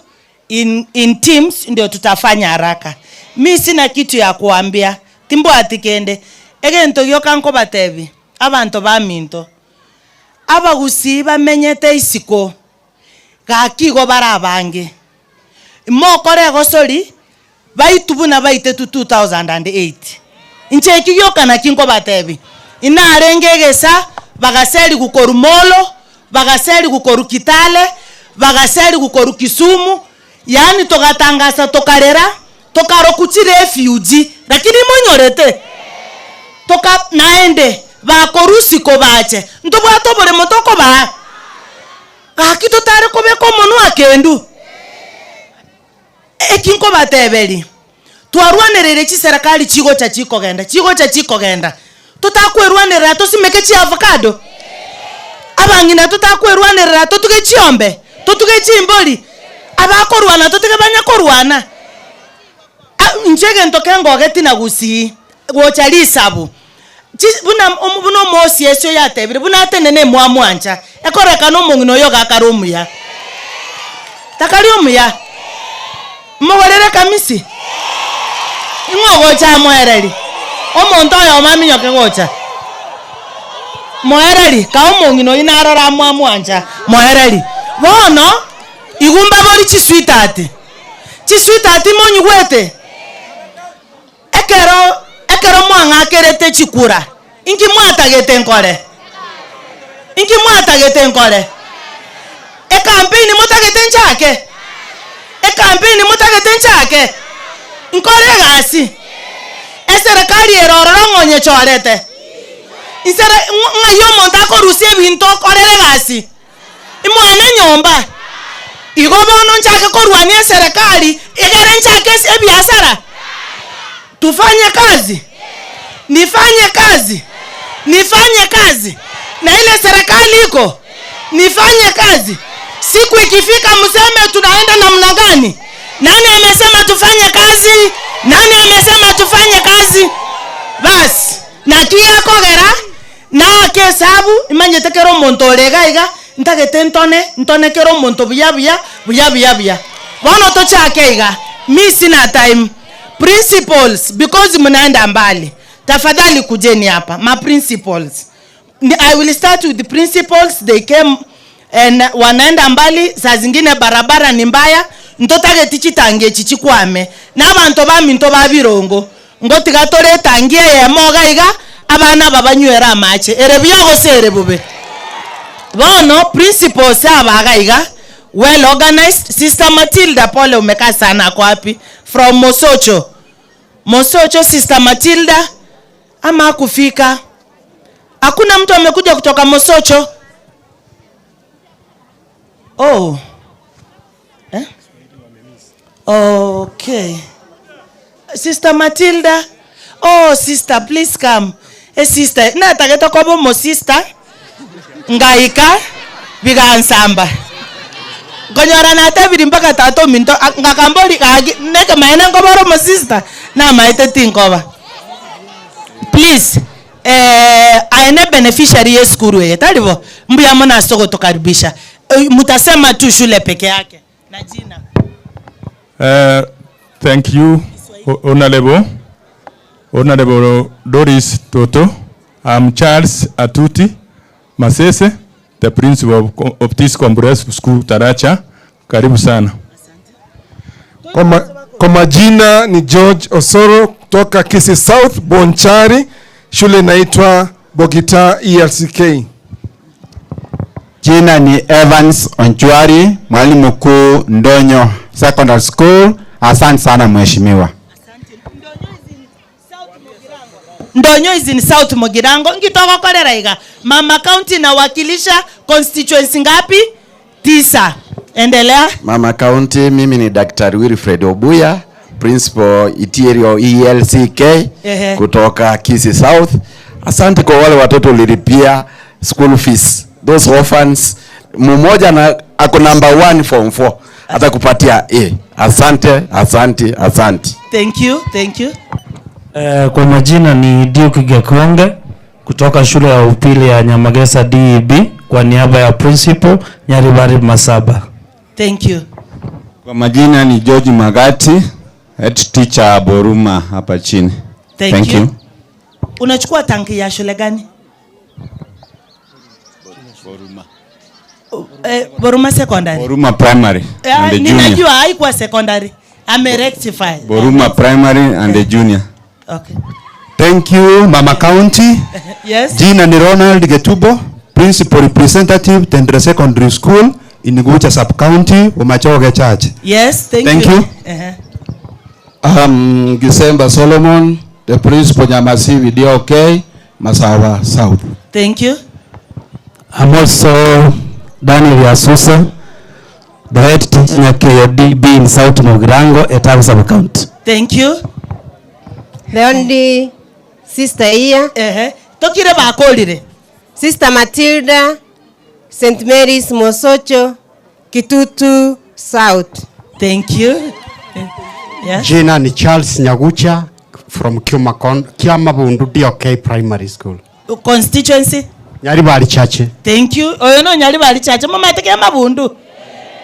S9: in, in teams ndio tutafanya haraka. Mi sina kitu ya kuambia timbwati kende egento gioka nkobatebi abanto baminto abagusii bamenyete isiko gaki igo bare abange mokore egosori baitu buna baitetu 2008 inche eki gioka naki nkobatebi inarenge egesa bagaserigwa korwa Molo bagaserigwa korwa Kitale bagaserigwa korwa Kisumu yaani togatangasa tokarera tokarokwa chirefugee lakini monyorete toka naende bakorwa isiko bache ntobwate oboremo tokobaa gaki totare kobeka omonwa akendu eki nkobateberia twarwanereire chiserikali chigocha chikogenda chigocha chikogenda totakwerwanerera tosimeke chiavocado abang'ina totakwerwanerera totuge chiombe totuge chimbori abakorwana totige banya korwana inche egento kengogeti na gusii gocha risabu buna buna omosia ase oyo atebire buna atenene mwamwancha ekorekana omong'ina oyo gakare omuya takari omuya mogorere kamisi ing'o ogocha amoereri omonto oyomo aminyoke gocha moereri ka omong'ina oyo narora amwamwancha moereri bono igo mbabori chisweetheart chisweetheart monyigwete ekero ekero mwang'akerete chikura inki mwatagete nkore inki mwatagete nkore ecampaign motagete nchake ecampaign motagete nchake nkore egasi eserikali erorora ng'onye chorete insere ng'ai omonto akorusia ebinto okorere egasi imwana nyomba igo bono nchake korwania eserikali egere nchake ebiasara tufanye kazi nifanye kazi nifanye kazi na ile serikali iko nifanye kazi siku ikifika mseme tunaenda namna gani nani amesema tufanye kazi nani amesema tufanye kazi basi nakiyakogera naake esabu imanyete kero omonto ore iga iga ntagete ntone ntone kero omonto buya buya buya buya buya bono tochake iga mi sina time principals because mnaenda mbali tafadhali kujeni hapa ma principals I will start with the principals they came and wanaenda mbali saa zingine barabara ni mbaya ntotageti chitangi echi chikwame na abanto baminto ba birongo ngotiga tore etangi eyemo iga iga abana aba banywere amache ere buya gose ere bobe bono principals aba iga iga well organized sister Matilda pole umekaa sana ako wapi from Mosocho Mosocho sister Matilda ama hakufika hakuna mtu amekuja kutoka Mosocho oh eh? Okay. Sister Matilda. Oh, sister, please come. Eh, sister, natagete koba omo sister. Ngaika bigansamba. Konyora natebiri mpaka tata ominto ngakambori gaki neke maene nkobora omo sister namaete tinkoba. Please, eh, aene beneficiary ye skuru eye talibo mbuya mona ase gotokaribisha. Eh, mutasema tu shule peke yake na jina.
S1: Thank you, Honorable, Honorable Doris Toto. I'm Charles Atuti Masese, the principal of this comprehensive school Taracha. Karibu sana.
S22: Kwa majina ni George Osoro kutoka Kisii South, Bonchari. Shule inaitwa Bogita ELCK.
S23: Jina ni Evans Onchwari, mwalimu mkuu Ndonyo Secondary School. Asante sana mheshimiwa.
S9: Ndonyo is in South Mugirango, nki togokorera iga? Mama County inawakilisha constituency ngapi? Tisa. Endelea.
S3: Mama County, mimi ni Daktari Wilfred Obuya, Principal Itirio ELCK
S9: Ehe.
S3: kutoka Kisii South. Asante kwa wale watoto ulilipia school fees, those orphans. Mmoja na ako number one form 4 atakupatia A. Asante, asante, asante.
S9: Thank you, thank you.
S4: Eh, kwa majina ni Duke Gekonge kutoka shule ya upili ya Nyamagesa DEB kwa niaba ya principal Nyaribari Masaba.
S9: Thank you.
S23: Kwa majina ni George Magati, head teacher Boruma hapa chini.
S9: Thank you. Unachukua tanki ya shule gani?
S23: Boruma.
S9: Eh, Boruma Secondary.
S23: Boruma Primary
S9: Eh,
S23: and the junior.
S9: ninajua haikuwa secondary. Ame rectify.
S23: Boruma Primary and the junior.
S9: Okay.
S5: Thank you Mama County.
S9: Yes.
S5: Jina ni Ronald Getubo, Principal Representative Tendre Secondary School in Gucha Sub County, Umachoge Church.
S9: Yes, thank,
S5: Thank you.
S9: Uh-huh.
S24: Gisemba Solomon, the principal Nyamasivi DOK, Masawa South.
S9: Thank you.
S4: I'm also Daniel Yasusa, the head teacher Nyakeyo DB in South Mugirango, Etago Sub County.
S9: Thank you.
S25: The only sister here.
S9: Ehe. Tokire bakolire.
S25: Sister Matilda, St. Mary's Mosocho, Kitutu South.
S9: Thank you. Yes.
S26: Jina ni Charles Nyagucha from Kiamabundu DOK Primary School.
S9: Constituency.
S26: Nyaribari Chache.
S9: Thank you. Oyo no Nyaribari Chache. Mama ateke mabundu.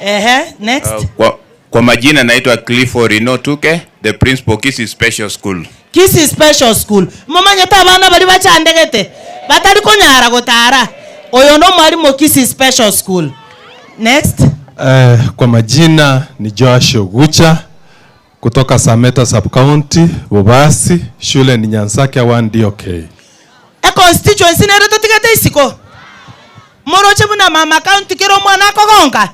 S9: Ehe, next.
S27: Kwa majina naitwa Clifford Inotuke, the principal Kisii Special School.
S9: Kisii Special School. Mumanyete abana bari bachandegete. Batari konyara gotara. Oyo no mwalimu Kisii Special School. Next.
S1: Eh, kwa majina ni Joash Ogucha kutoka Sameta Sub County, Bobasi, shule ni Nyansakia 1 DOK.
S9: E constituency nere totigete isiko. Moroche buna mama county kero mwana akogonga.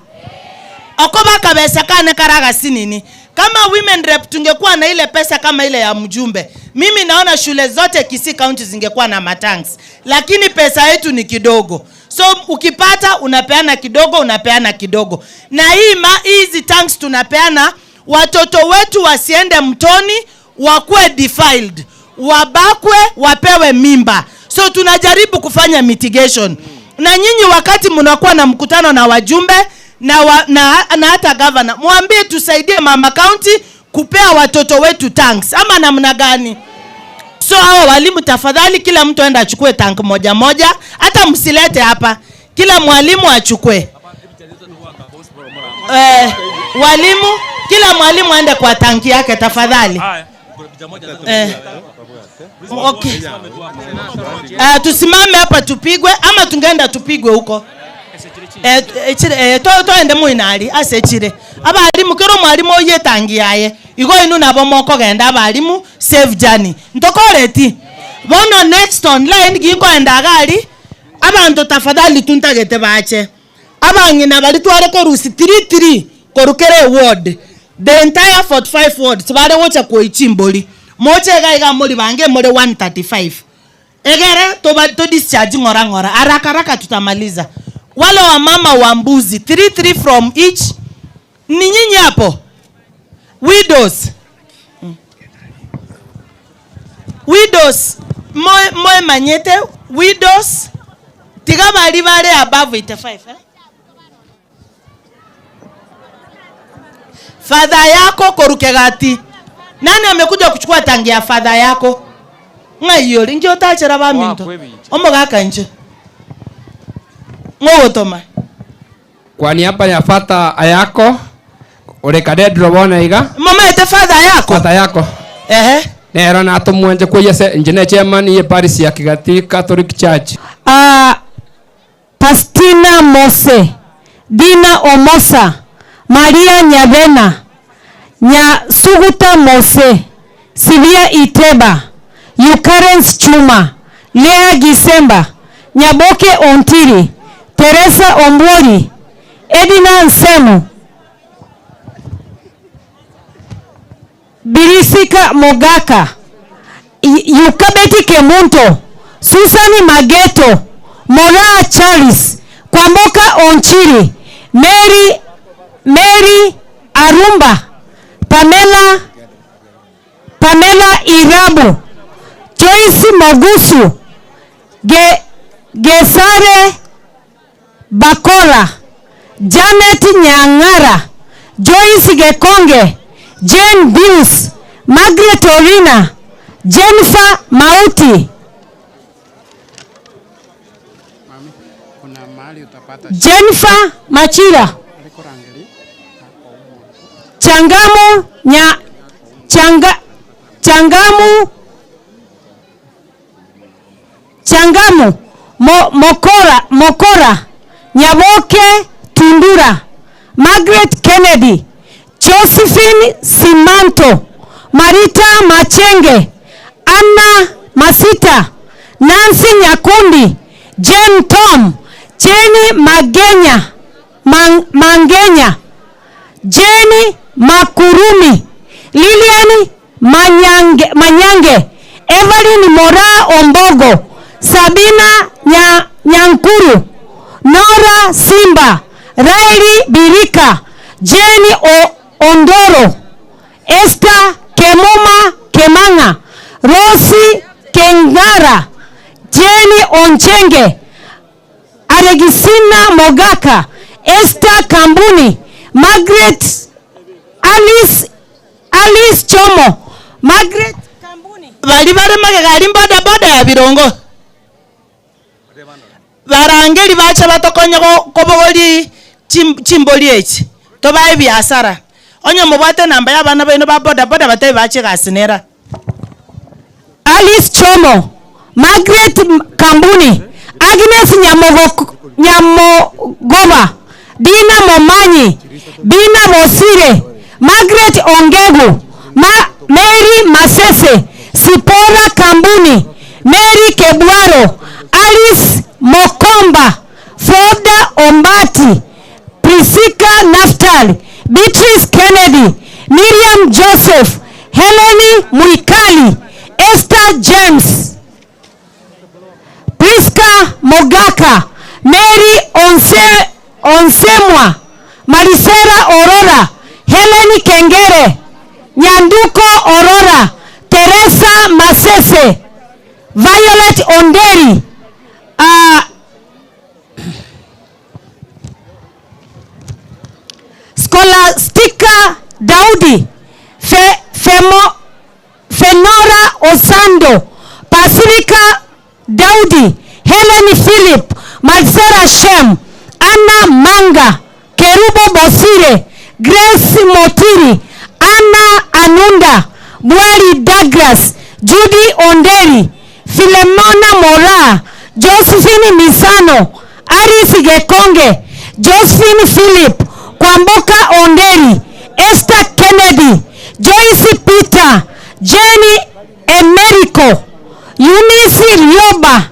S9: Okoba kabesa kane karaga sinini. Kama women rep tungekuwa na ile pesa kama ile ya mjumbe. Mimi naona shule zote Kisii County zingekuwa na matanks. Lakini pesa yetu ni kidogo. So ukipata unapeana kidogo, unapeana kidogo. Na hii ma, hizi tanks tunapeana watoto wetu wasiende mtoni, wakuwe defiled, wabakwe, wapewe mimba. So tunajaribu kufanya mitigation. Na nyinyi wakati mnakuwa na mkutano na wajumbe na, wa, na, na hata governor, mwambie tusaidie mama county kupea watoto wetu tanks ama namna gani? So hawa walimu tafadhali, kila mtu aende achukue tank moja moja, hata msilete hapa, kila mwalimu achukue. Eh, walimu, kila mwalimu aende kwa tanki yake tafadhali. Eh, okay. Eh, tusimame hapa tupigwe ama tungeenda tupigwe huko? Eh, echire eh, to toende muinali ase echire abalimu kero mwalimu oye tangi yaye igo inu nabo mokogenda abalimu safe journey ntokoreti bono next online ginkoenda gari abanto tafadhali tuntagete bache abang'ina bari tware korusi 33 korukere ward the entire 45 wards bare gocha koichimbori moche iga iga muri bange muri 135 egere toba to discharge ng'ora ng'ora haraka haraka tutamaliza wale wa mama wa mbuzi 33 from each ni nyinyi hapo widows widows moe moe manyete widows tiga bari bare above 85 eh? Fadha yako korukegati nani amekuja kuchukua tangi ya fadha yako ng'aiyori ngi otachera baminto omogaka nche ng'ogotoma
S28: Kwa niaba ya fata ayako urekadedro bona iga
S9: mama ete father yako
S28: fata yako
S9: ehe
S28: nero natumwenje kweyese nje ne chairman ye parish ya Kigati Catholic Church
S18: Pastina Mose, Dina Omosa, Maria Nyabena, Nyasuguta Mose, Sivia Iteba, Eucharens Chuma, Lea Gisemba, Nyaboke Ontiri, Teresa Ombori, Edina Nsemu, Birisika Mogaka, Yukabeti Kemunto, Susan Mageto, Moraa Charles, Kwamboka Onchiri, Mary Mary Arumba, Pamela Pamela Irabu, Joyce Mogusu, Ge, Gesare Bakola, Janet Nyang'ara, Joyce Gekonge, Jane Deus, Margaret Orina, Jennifer Mauti, Jennifer Machira, Changamu Nya, Changa, Changamu Changamu Mo, Mokora, Mokora Nyaboke Tundura, Margaret Kennedy, Josephine Simanto, Marita Machenge, Anna Masita, Nancy Nyakundi, Jane Tom, Jenny Magenya, Mang, Mangenya, Jenny Makurumi, Lilian Manyange, Manyange, Evelyn Mora Ombogo, Sabina Nya, Nyankuru, Nora Simba, Raili Birika, Jenny o, Ondoro, Esther Kemuma Kemanga, Rosi Kengara, Jenny Onchenge, Aregisina Mogaka, Esther Kambuni, Margaret Alice, Alice Chomo, Margaret
S9: Bari bare magega ari boda boda ya birongo. Barangeli bacha batokonya kobogoli chimboli echi. Tobae biasara. Onye mubwate namba ya bana baino ba boda boda batabe bache gasinera.
S18: Alice Chomo, Margaret Kambuni, Agnes Nyamogo, Nyamogova, Dina Momanyi, Dina Mosire, Margaret Ongegu, Ma, Mary Masese, Sipora Kambuni, Mary Kebwaro, Alice Mokomba, Froda Ombati, Priscilla Naftali, Beatrice Kennedy, Miriam Joseph, Helene Mwikali, Esther James, Priska Mogaka, Mary Onse, Onsemwa, Marisera Aurora, Helen Kengere, Nyanduko Aurora, Teresa Masese, Violet Onderi, uh, Scholastica Daudi, Fe, Femo, Fenora Osando, Pasirika Daudi, Helen Philip, Marcela Shem, Anna Manga, Kerubo Bosire, Grace Motiri, Anna Anunda, Bwari Douglas, Judy Onderi, Filemona Mora, Josephine Misano, Aris Gekonge, Josephine Philip, Kwamboka Onderi, Esther Kennedy, Joyce Peter, Jenny Emerico, Eunice Rioba,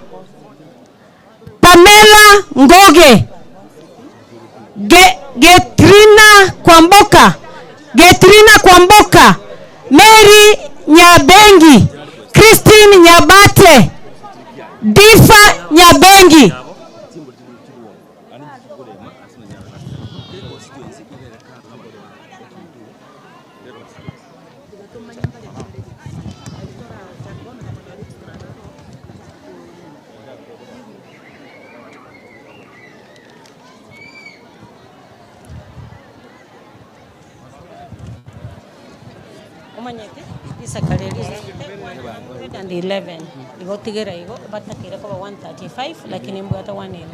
S18: Pamela Ngoge, Ge, Getrina Kwamboka, Getrina Kwamboka, Mary Nyabengi, Christine Nyabate, Difa Nyabengi.
S6: Omanyete risakare 111 igo tigera igo batakire koba 135 lakini mbwata 111.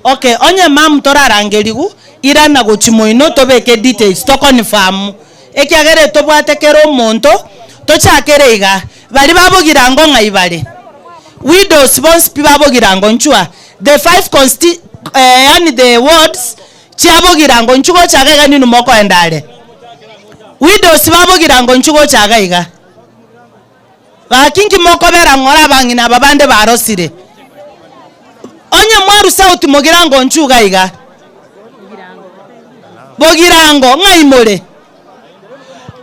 S9: Okay, onye mam torarangerigu irana gochi moino tobeke details tokonfirm. Ekiagere tobwate kero omonto tochakere iga bari babogirango ng'ai bare widows bonsi pi babogirango nchua the five consti yani the wards chiabogirango nchugo chaga iga ninu mokoendare widows babogirango nchugo chaga iga bakinki mokobera ng'ora abang'ina aba bande barosire onye mwaru sauti mogirango nchuga iga bogirango ng'ai more.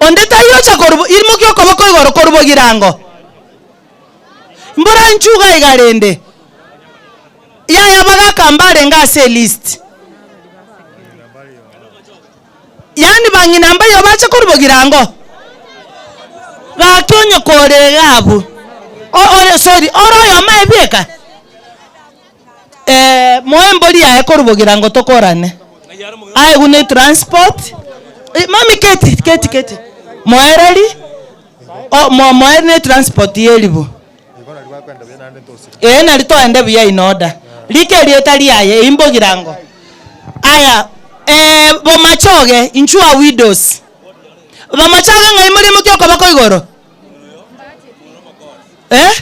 S9: Onde taiyo ocha korwa imokia okoboko igoro korwa bogirango. Mbora inchuga iga rende. Yaya bagaka mbarenge ase elist. Yaani bang'ina mbayo bache korwa bogirango? Gaki onye kore iga abwo, ore sorry, ore oyomo aye bieka? Eh, moe embori yaye korwa bogirango tokorane. Aegwe ne transport, mami keti, keti, keti. Moereri, o mo moe ne transport ya eribu. Ee nari toende buya in order. Rika erieta riaye, eyio mbogirango. Aya, eh, bomachoge, inchuo a widows. Bomachoge ng'ai more imokia okoboko igoro? Eh?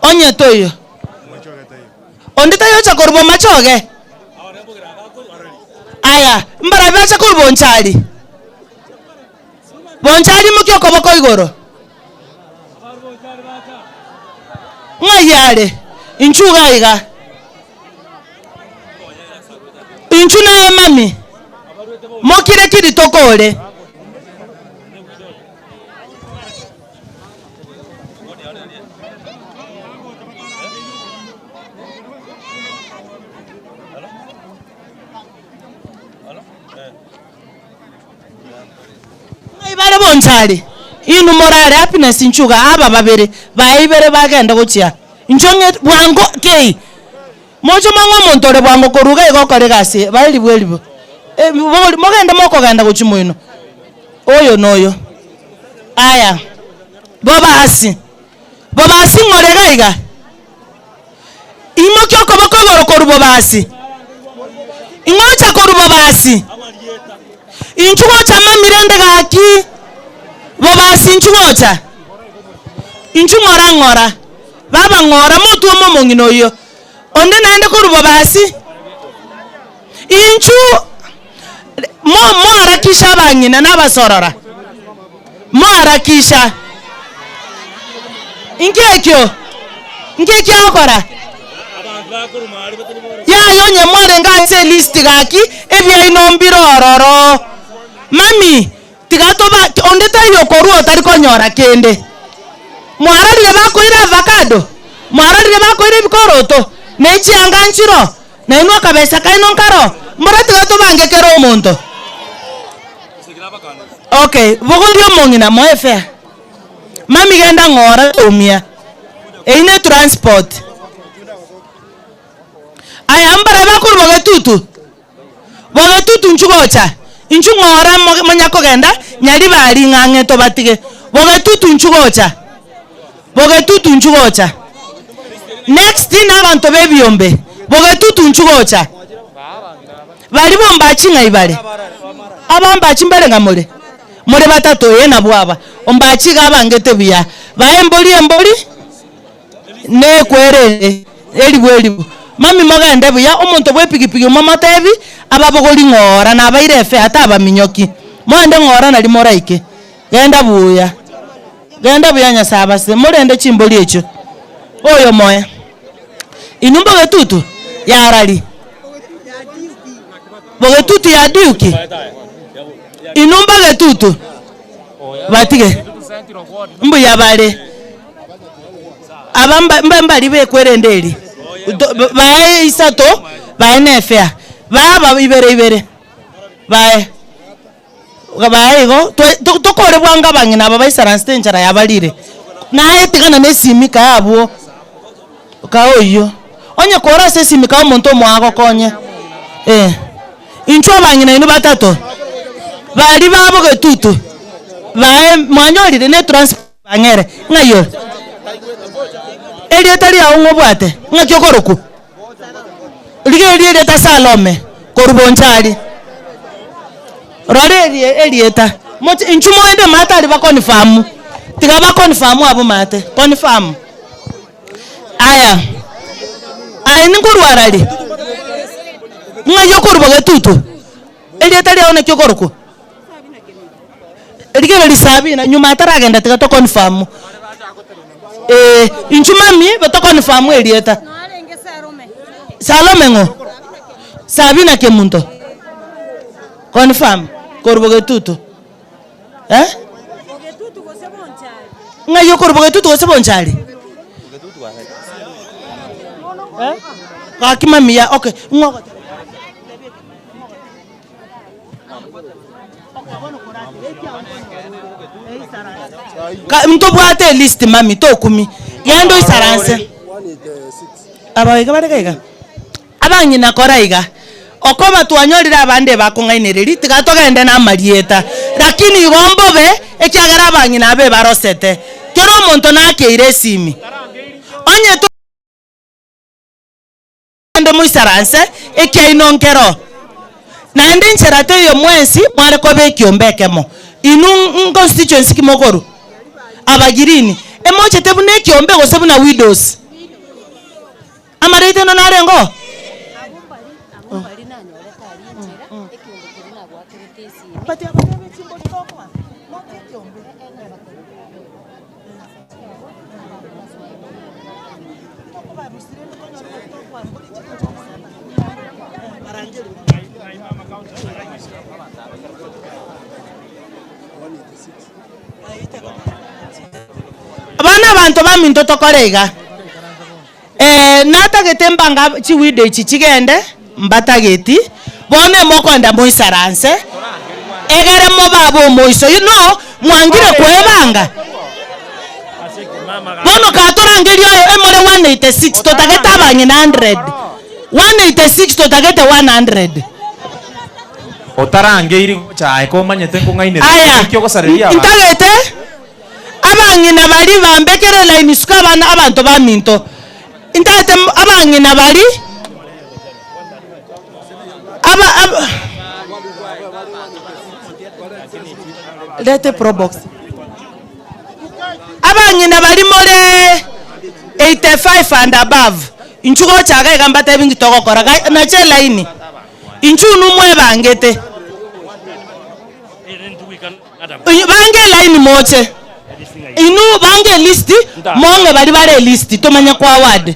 S9: Onye toiyo. Onde tayocha korwa bomachoge? Aya, mbarabwo bache korwa bonchari? Bonchari imokia okoboko igoro. Ng'ai are? Inchuo iga iga. Inchuo naye mami, mokire ki rituko ore? Ng'ai bare bonchari? Inwe morare Happiness inchuga aba babere baye ibere bagende gochia inchuo ng'e bwango kei. Moche mong'e omonto ore bwango korwa iga iga okore egasi eye bae ribu eribu. Bori mogende mokogenda gochia moino oyo na oyo. Aya, bobasi, bobasi ng'ore iga iga? Imokia okoboko igoro korwa bobasi. Ing'ocha korwa bobasi. Inchuo gocha mami rende gaki. Bobasi inchuo gocha. Inchuo ng'ora ng'ora. Baba ng'ora motwome omong'ina oyio. Onde naende korwa bobasi. Inchuo mo moharakishe abang'ina na abasorora. Moharakisha. Inki ekio? Inki ekiagokora? Yaya onye mwarenge ase elist gaki, ebiaino mbire ororo. Mami, tiga toba onde taiyo okorua otari konyora kende. Mwarorire bakoira avocado? Mwarorire bakoira ebikoroto? Ne chianga nchiro? Nainwe akabesa kaino nkaro? Mbora tiga tobange kera omonto. Okay, bogoria omong'ina moe fare. Mami genda ng'ora toumia. Eyio ne transport. Aya mbare bakorwa bogetutu? Bogetutu inchuo gocha, inchuo ng'ora mo monya kogenda Nyaribari ng'ang'e tobatige. Bogetutu inchuo gocha, bogetutu inchuo gocha. Next na abanto ba ebiombe, bogetutu inchuo gocha. Baria bombachi ng'ai bare? Abambachi mbare ng'a more? More batato, ee nabwo aba. Ombachi iga abangete buya. Bae embori embori, nekwere ende, eribu eribu. Mami mogende buya, omonto bwa epigipigi momotebi, ababogori ng'ora nabaire efare atabaminyoki. Mogende ng'ora nari moraike. Genda buya, genda buya Nyasaye abasese, morende chimbori echio. Oyo moe. Inwe mbogetutu yarari? Bogetutu ya Duki? Inwe mbogetutu? Batige. Mbuya bare. Aba mba mba mbari bekwerende eri. To bae isato, bae na efea. Baba ibere ibere. Bae. Bae igo, twe tokore bwango abang'ina aba baisaransete enchara yabarire. Naye tigana na esimi kae abwo. Kae oyio. Onye kore ase esimi kae omonto omoao agokonye. Eh. Inchuo abang'ina inwe batato, baria babo getutu, bae mwanyorire ne transport bang'ere, ng'ai ore? Erieta riao ng'o obwate? Ng'aki okorokwa? Rigereria erieta Salome, korwa Bonchari. Rora erie erieta, moche inchuo moende maate aria baconfirm, tiga baconfirm abwo maate, confirm. Aya, aye ninkorwa arari? Ng'ai okorwa bogetutu? Erieta riao naki okorokwa? Rigereria Sabina, nyuma ataragenda tiga toconfirm. Eh, inchuo mami, toconfirm erieta. Salome ng'o? Sabina Kemunto. Confirm, korwa bogetutu. Eh? Ng'ai okorwa Bogetutu gose Bonchari? Eh? Gaki mamiya, okay, ng'o ogoteba? Ka ntobwate elist mami, tokumi, genda oisaranse. Aba iga bare iga iga? Abang'ina kora iga, okoba twanyorire abande ebakong'ainereria, tiga togende na amarieta, lakini igo mbobe, ekiagera abang'ina aba ebarosete. Kera omonto nakeire esimi, onye to. Ende moisaranse ekiaino nkero, naende enchera teiyo mwensi mware koba ekiombe ekemo. Inwe nconstituency ki mokorwa? Abagirini. Emochete buna ekiombe gose buna widows? Amarieta aino narenge oo? Bono abanto baminto tokore iga, natagete mbange chiwidow echi chigende, mbatageti, bono emokoenda moisaranse, egere mobe ab'omoiso. You know, mwangire kwebanga. Bono katorangeria oyo emore 186 totagete abang'ina 100. 186 totagete 100.
S2: Otarangeiri gocha aye komanyete nkong'ainereria
S9: Aya,
S2: ninki ogosareria abanto.
S9: ntagete abang'ina baria bambekere line suka abana abanto baminto. Ntagete abang'ina baria aba aba Leta eprobox. Abang'ina baria more 85 and above, inchuo gocha iga iga mbatebi nki togokora, ga nache elaini, inchuo inwe mwebangete. Bange elaini moche, inwe bange elist, mong'e baria bare elist tomanye ko award.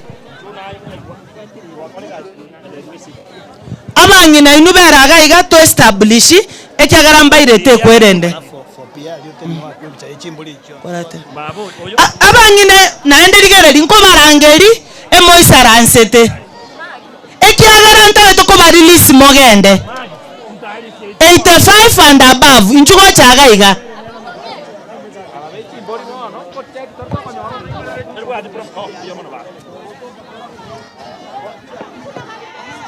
S9: Abang'ina inwe bera iga iga to establish ekiagera mbairete ekwerende. Abang'ina naende rigereria nkobarangeri emoisaransete, ekiagera ntagete koba release mogende. 85 and above inchuo gocha iga iga.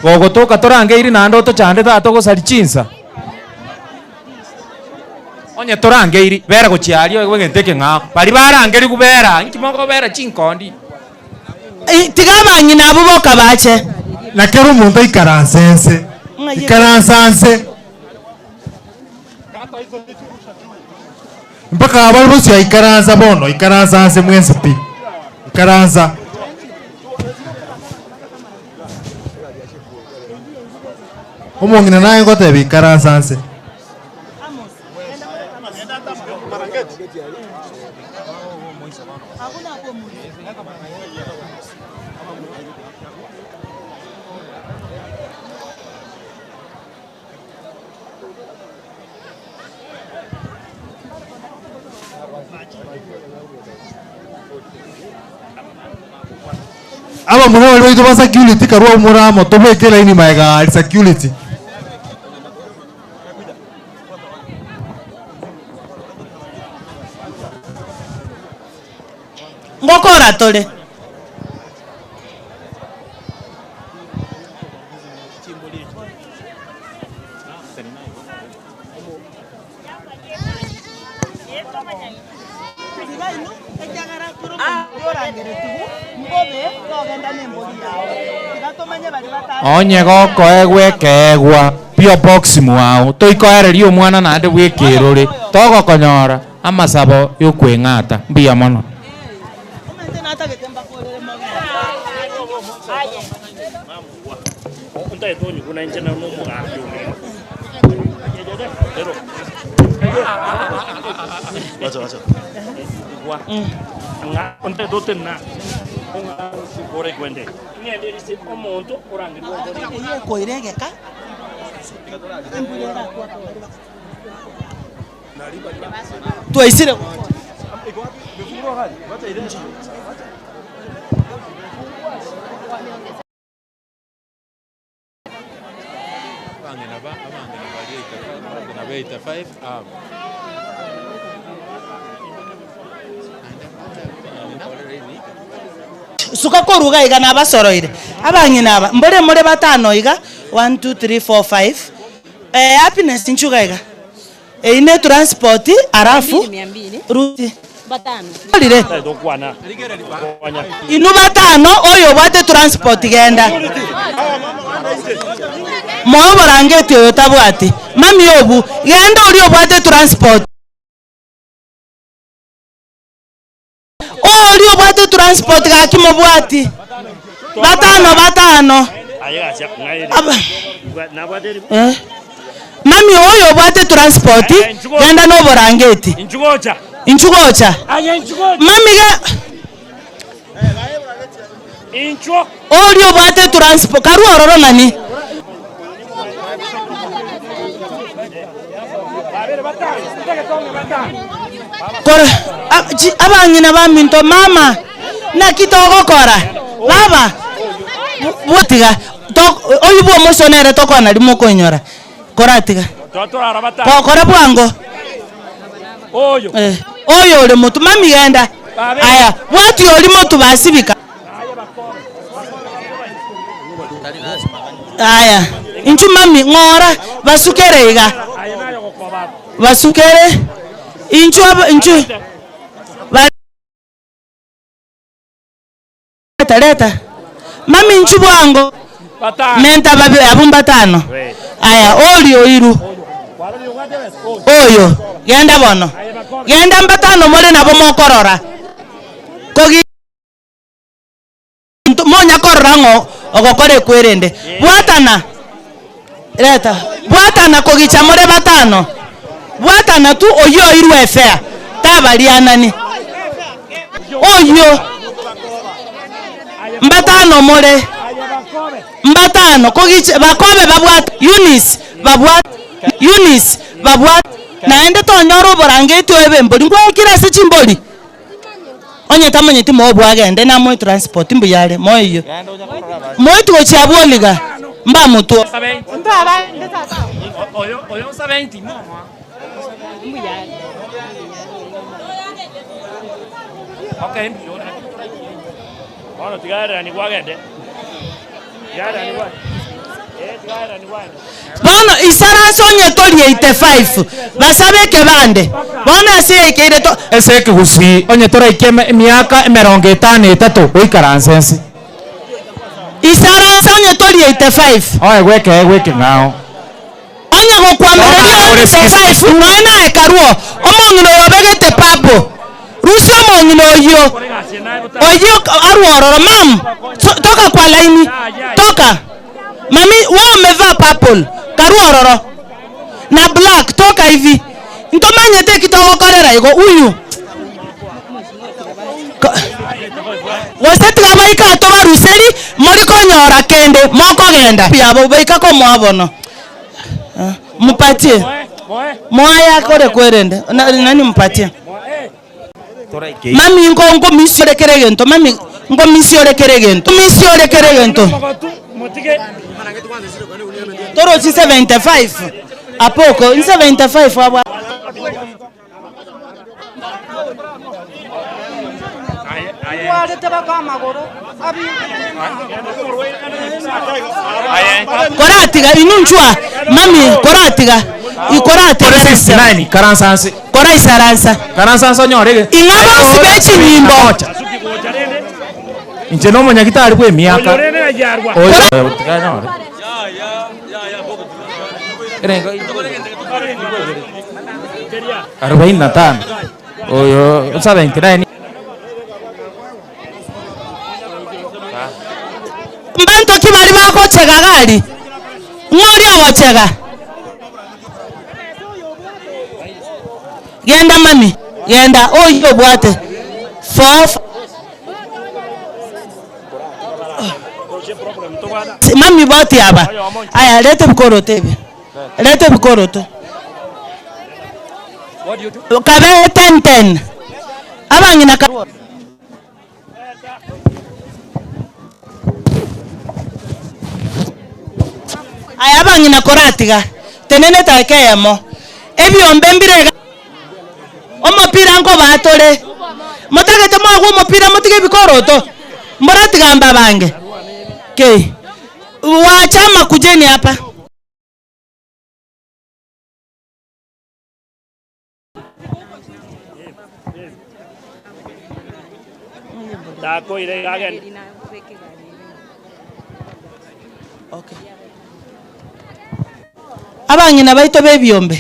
S2: Gogotoka torangeiri naende otochande tata ogosaria chinsa. Onye torangeiri, bera gochia aria oigwe egento ekeng'ao. Baria barangerigwe bera, inki mokobera chinkondi?
S9: Tiga abang'ina abwo boka bache.
S7: Na kera omonto aikaranse ense, ikaransa nse. Mpaka abare bosio aikaransa bono, ikaransa nse mwensi pi, ikaransa. Omong'ina naye ngoteba ikaransa nse. Abamura baria baito ba security karue abamura amo tobeke elaini magega aria security.
S9: Ngokora tore.
S2: Onye gokoegwa ekeegwa P.O. Box mwao, toikoereria omwana naende bw'ekerore, togokonyora amasabo y'okweng'ata. Mbuya mono.
S9: Twaisire Suka korwa iga iga nabasoroire abang'ina aba mbore more batano iga one, two, three, four, five eh Happiness inchuo iga iga eyio ne transport alafu Ruth orire inwe batano oyo obwate transport genda moe oborangeti oyo otabwati mami obwo genda oria obwate transport. Oria obwate transport gaki mobwati batano batano Aba eh mami oyo obwate transport genda na oborangeti inchu gocha mami ge oria obwate transport karue ororo nani. Kora chi abang'ina baminto mama naki togokora baba bwatiga to oywo bwa omoiso nere tokwana riria mokoinyora koratiga kora bwango eh oyo ore motwe mami genda aya bwatia oria motwe basibika. Aya inchuo mami ng'ora basukere iga. Basukere, inchuo aba inchuo ba reta reta, mami inchuo bwango, menta babe abwo mbatano, aya oria oirwe, oyo, genda bono, genda mbatano more nabo mokorora, kogi. Monya korora ng'o ogokora ekwerende. Bwatana, reta, bwatana kogicha more batano, bwatana tu oyio oirwe efea, tabarianani. Oyio, mbatano more, mbatano kogicha, bakobe babwate, Eunice, babwate, Eunice, babwate, naende tonyora oborangeti oebe embori, ngwaikire ase chimbori. Onye tamanyeti moe agende namoe transport mbuya are moe eyio. Moeti gochia abwo oliga mbamotwe. Bono isaranse onye tori 85 basabe ekebande bono ase yaikeire to.
S2: Ase ekegusii onye toraike emiaka emerongo etano etato oikaranse ense.
S9: Isaranse onye tori 85.
S2: Oegwe ekeegwa ekeng'ao.
S9: Onye gokwamereria ore 85 nonya naye karwo omong'ina oyo obegete purple rusia omong'ina oyio oyio arwe ororo ma'am toka kwa laini toka mami wewe umevaa purple karwe ororo na black toka hivi ntomanyete eki togokorera igo huyu Gose tiga baike aa tobaruseri, mori konyora kende mokogenda. Yabo baika komoa bono. Mupatie. Moaye akore kwerende. Nani mupatie? Mami nko nkomisiore kera egento mami nkomisiore kera egento nkomisiore kera egento. Torochi 75 apoko 75 abwa. Koratiga inwe nchwa mami koratiga ikoratiga
S2: Ore 69 karansa nse.
S9: Koraisaransa.
S2: Karansa nse onyore ge.
S9: Ing'a bonsi be chinyimbo.
S2: Inche na omonyagitari bwa emiaka. Oyo tiga nyore. Arobaini na tano. Oyo 79.
S9: Mbanto ki baria bagochega gari? Ng'o oria ogochega? Genda mami, genda oyio obwate four. Mami boti aba. Aya, leta ebikoroto ebi. Leta ebikoroto. Kabe 10 10. Abang'ina ka Aya abang'ina koratiga, tenena edageka eyemo, ebiombe mbire iga, omopira nkobaa tore, motagete mwagwa omopira motige ebikoroto, mboratiga mbabange? Kei, wachama kujeni hapa. Abang'ina baito b'ebiombe.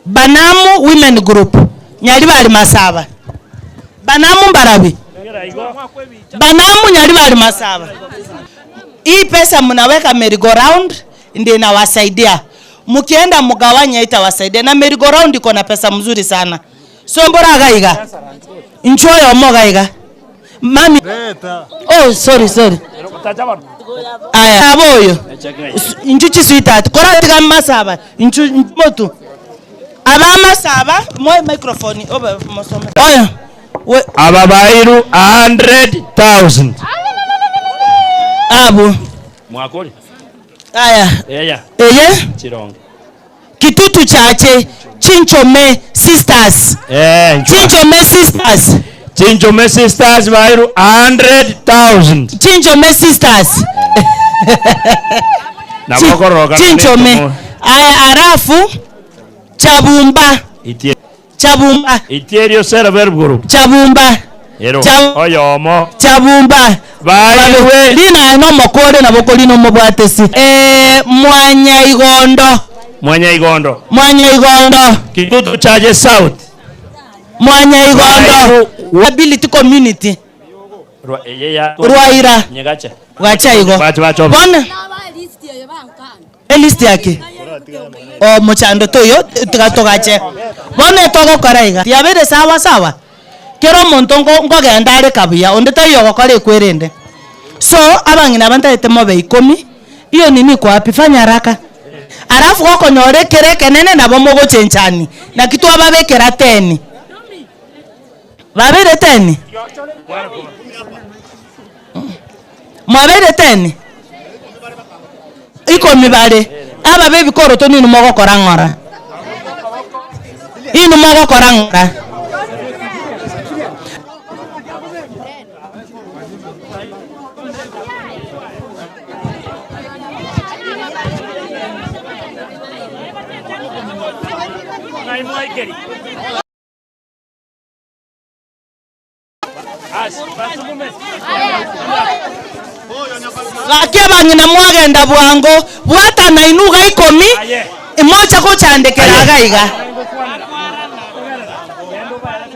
S9: Banamu Women Group, Nyaribari Masaba. Banamu mbarabi? Banamu Nyaribari Masaba. Hii pesa mnaweka merry go round ndio inawasaidia. Mkienda mgawanye itawasaidia. Na merry go round iko na pesa mzuri sana. So mbora gaiga. Nchoyo mo gaiga. Mami. Oh sorry sorry. Aya aboyo. Inchuchi sweetheart. Kora tiga masaba. Inchu motu. Aba masaba moe microphone oba mosome. Oyo. We,
S4: Aba bairu 100,000.
S9: Abu.
S2: Mwakori.
S9: Aya.
S2: Eya.
S9: Eye.
S2: Chirongo.
S9: Kitutu chache Chinchome sisters.
S4: Eh,
S9: Chinchome sisters.
S4: Chinchome sisters bairu 100,000.
S9: Chinchome sisters.
S4: Na mokoroga
S9: Chinchome. Aya arafu Chabumba.
S4: Itie.
S9: Chabumba.
S4: Itierio server group.
S9: Chabumba.
S4: Ero.
S9: Cha-
S4: Oyomo.
S9: Chabumba.
S4: Bairwe.
S9: Lina no mokore na bokoli no mobwatesi. Eh Mwanya Igondo.
S4: Mwanya Igondo.
S9: Mwanya Igondo.
S4: Kitutu chache South.
S9: Mwanya Igondo. Ability community.
S2: Rwa eya.
S9: Rwaira.
S2: Nyegacha.
S9: Wacha igo.
S4: Bacho bacho.
S9: Bona. Elist yake. O mochando toyo tigatogache. Bono togokora iga. Yabere sawa sawa. Kero omonto nkogenda are kabuya onde taiyo ogokora ekwerende. So abang'ina bantaete mobe ikomi iyo nini iko wapi fanya haraka. Alafu gokonyora ekere ekenene nabo mogochenchani. Naki twababekera 10. Babere 10. Mwabere 10. Ikomi bare. Aba b'ebikoroto ninu mogokora ng'ora. Inu mogokora ng'ora. Gaki abang'ina mwagenda bwango bwatana inuga ikomi imocha gochandekera iga iga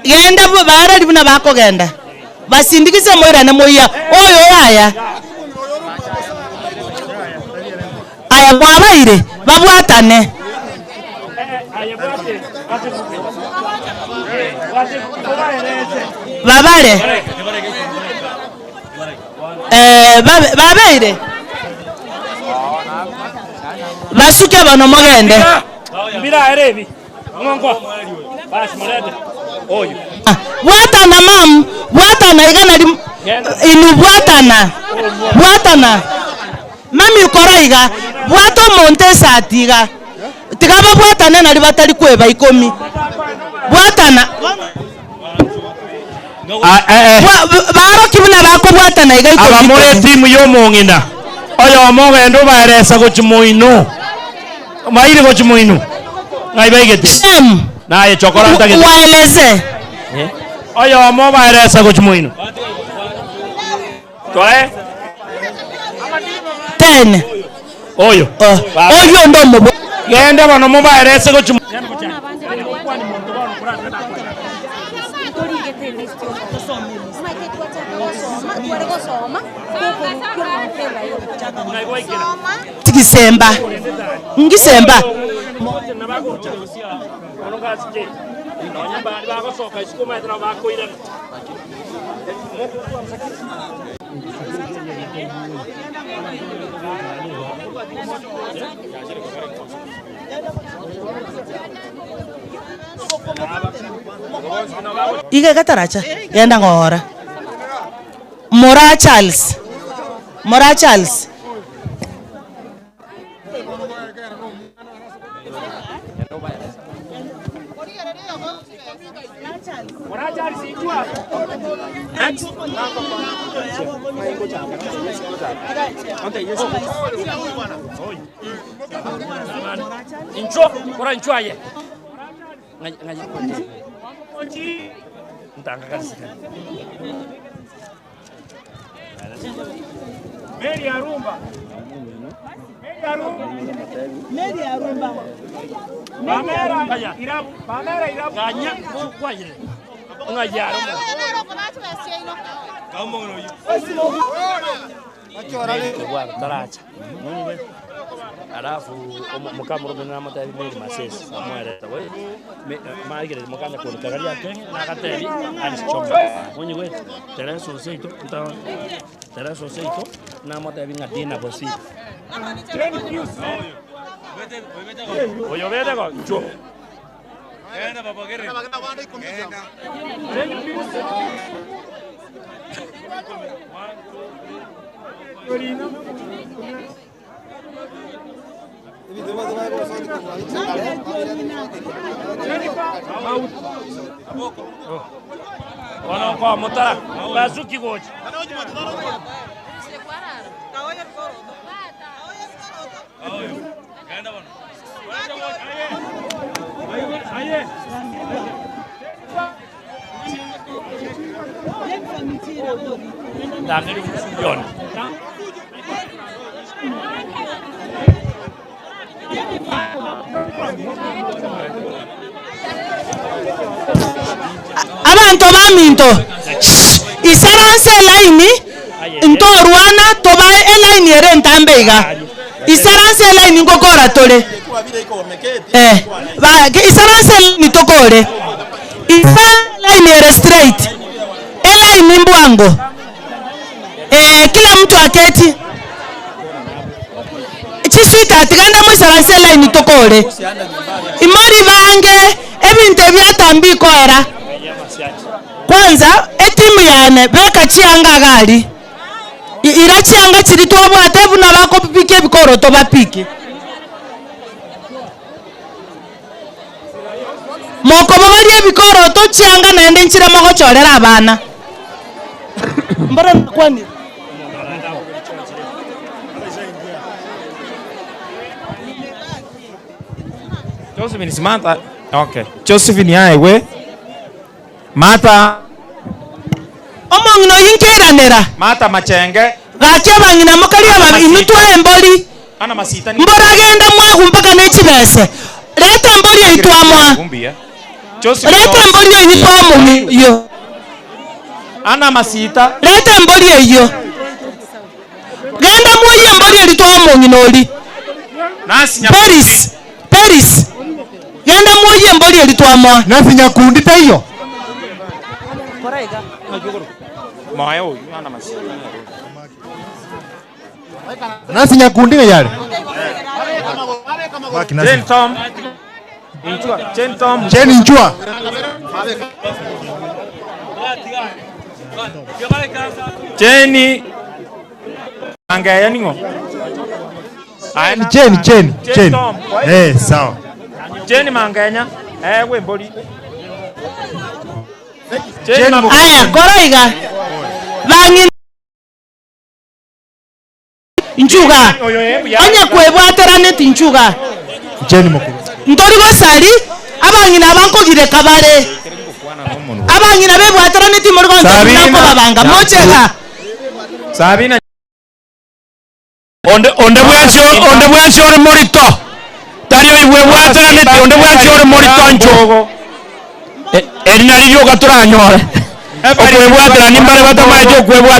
S9: genda barari buna bakogenda basindikize moirane moiya oyo aya aya mwabaire babwatane babare babeire basuke bano mogende
S2: Mbira erebi. Ngongo. Basi murete. Oyo.
S9: Bwatana mam bwatana igana inu bwatana bwatana mami ukora iga bwata omonto esati iga tiga babwatane nari batari kweba ikomi bwatana baroki buna bakobwatana iga ikomi
S4: Abamore timu y'omong'ina. Oyomo ogenda obaeresa gochi moino. Maire gochi moino. Ngai baigete. Naye chokora ntagete.
S9: Waeleze.
S4: Oyomo obaeresa gochi moino.
S2: Toe.
S9: 10.
S4: Oyo.
S9: Oyo ndo mobo.
S4: Genda bano mubaerese gochi
S9: Tigisemba. Ngisemba. Iga egataracha, genda ng'ora. Moraa Charles, Moraa Charles.
S2: Inchuo, kora inchuo aye.
S8: Mary Arumba.
S9: Mary Arumba.
S8: Pamela Irabu. Pamela Irabu.
S2: Ganya kwayire. Ng'ayaro. Bwana taracha. Alafu mukamurumi namutebi Mary Masesi amwerete we maigere mukanya kunikaria ake nagatebi alichoma onyigwe Teresa Oseito nta Teresa Oseito namutebi ng'a dina bosi oyo betego ncho Kono kwa mutara basuki gocha Ndangeri yona
S9: Abanto baminto, shh, isaranse elaini, ntorwana tobae elaini ere entambe iga. Isaranse elaini ngokora tore. Eh, ba, isaranse elaini tokore. Isaranse elaini ere straight. Elaini mbwango. Eh, kila mtu aketi. Chisweetheart genda moisaranse elaini tokore. Imori bange ebinto ebiatambi koera. Kwanza etimu yane beka chianga gari. Ira chianga chiri twabwate buna bakopika ebikoroto bapike. Mokobo baria ebikoroto chianga naende nchire mogochorera abana. Mbora nakwanire.
S2: Josephine Samantha. Okay. Josephine yaewe. Martha
S9: Omong'ina oyi nkeiranera.
S2: Martha Machenge.
S9: Gaki abang'ina mokari ababi inwe tware embori.
S2: Ana masita ni
S9: Mbora agenda mwagu mpaka ne chibese. Leta embori eywo twamoa.
S2: Gumbia. Josephine.
S9: Leta embori eywo twamoa iyo.
S2: Ana masita.
S9: Leta embori eywo. Genda mwoyie embori eri twamong'ina ori.
S2: Nasi
S9: Paris. Paris. Genda mwoyie embori eri twamoa.
S7: Nasi nyakundi taiyo.
S2: Moyo huyu ana masita.
S7: Nasi nyakundi ngayare.
S2: Jane Tom. Inchua. Jane Tom.
S7: Jane Inchua.
S2: Jane Angaya ningo.
S7: Jane Jane Jane.
S2: Tom.
S7: Eh, sawa.
S2: Jane Mangenya. Eh, we mbori.
S7: Jane
S9: Aya, kora iga. Bang'ina nchuga. Onye kwebwateraneti nchuga.
S7: Jane mukuru.
S9: Ntori gosari abang'ina bankogire kabare. Abang'ina bebwateraneti muri
S2: Sabina.
S9: gonto babanga mochega.
S2: Sabina.
S10: Onde onde bwansi onde bwansi ore morito. Tari oibwe bwateraneti onde bwansi ore morito ncho. Eri nari rioka toranyore. Okwebwaterani mbare batamaete okwebwatera.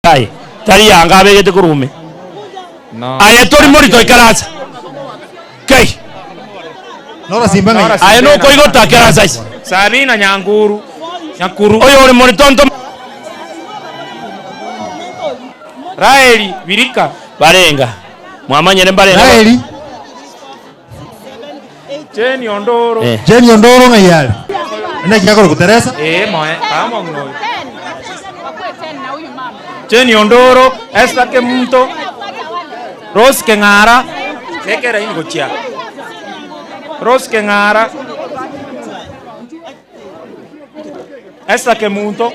S10: Ai, tari yanga abegete kurume.
S2: No.
S10: Aye tori morito ikarasa. Kei.
S7: Nora Simba ngai.
S10: Aye no koigota kerasa isi.
S2: Sabina Nyanguru.
S8: Nyakuru.
S10: Oyo ore morito nto.
S8: Raeli Birika.
S10: Barenga. Mwamanyire mbarenga.
S7: Raeli.
S8: Jane Ondoro.
S10: Eh.
S7: Jane Ondoro ng'ai are? Naki akoroku Teresa?
S8: Eh, moe, amo ng'oyo. Jane Ondoro, Esther Kemunto, Rose Keng'ara, nekera ini gochia. Rose Keng'ara. Esther Kemunto.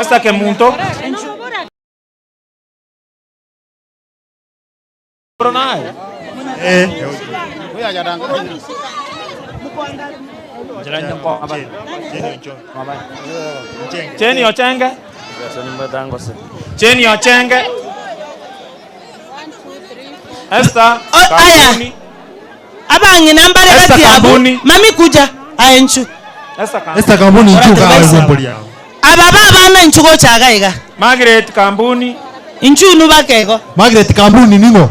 S8: Esther Kemunto.
S7: Eh.
S8: Jane Ochenge. Jane Ochenge. Esther
S9: Aya. Abang'ina mbare
S8: Esther
S9: gati yabo.
S8: Kambuni.
S9: Mami kuja. Aya nchu.
S7: Esther Kambuni nchu ka wemboli yao.
S9: Aba babana nchu gochaga iga.
S8: Margaret Kambuni.
S9: Nchu nu bakego.
S7: Margaret Kambuni ning'o?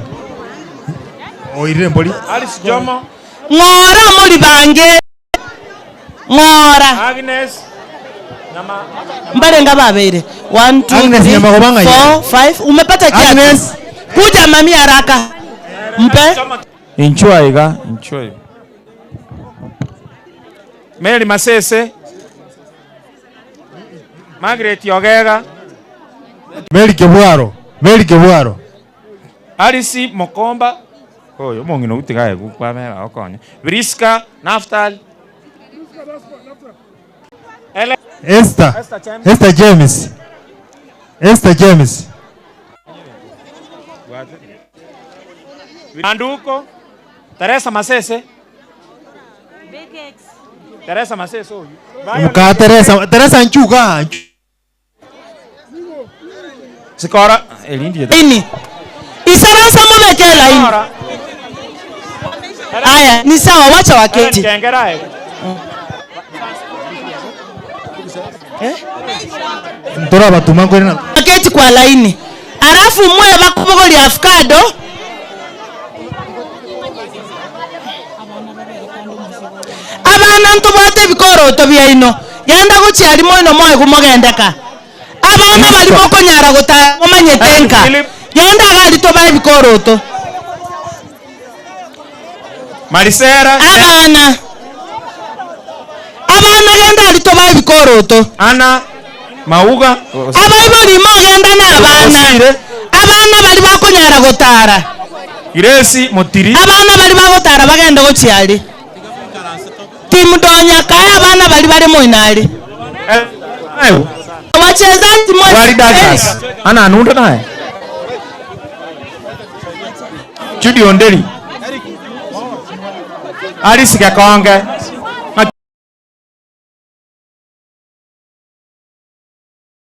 S7: Oirire mboli.
S8: Alice Jomo.
S9: Ng'ora muri bange. Ng'ora.
S8: Agnes. Nyama.
S9: Mbarenga babeire. 1 2
S7: Agnes
S9: 3
S7: Nyamagobanga
S9: 4 5 umepata kiatu.
S7: Agnes.
S9: Kuja mami haraka. Mpe.
S8: Inchua iga, inchua iga. Mary Masese. Margaret Ogega.
S7: Mary Kebwaro. Mary Kebwaro.
S8: Alice Mokomba. Oyo omong'ina otigaye gukwamera okonya. Briska Naftali. Ele
S7: Esther. Esther James. Esther James.
S8: Anduko. Teresa Masese. Teresa Masese oyo.
S7: Muka Teresa, Teresa nchuga.
S8: Sikora elindi.
S9: Ini. Isaransa mubeke laini. Aya, ni sawa wacha waketi.
S8: Kengera.
S7: Ntora batuma ngwere na
S9: Waketi kwa laini. Alafu mwe bakubogoli avocado. Abana ntobwate ebikoroto biaino. Genda gochiari moino moe kumogendeka. Abana bari bokonyara gota momanyete nka. Genda agari tobae ebikoroto.
S8: Marisera.
S9: Abana. Abana genda ari tobae ebikoroto.
S8: Ana Mauga.
S9: Abaibori mogenda na abana. Abana bari bakonyara gotara.
S8: Grace Mutiri.
S9: Abana bari bagotara bagenda gochiari. Timu donya kaya abana bari bari moinari. Wachezaji mwe.
S8: Wali Douglas. Ana anunda naye. Judy Onderi. Alice Gakonge.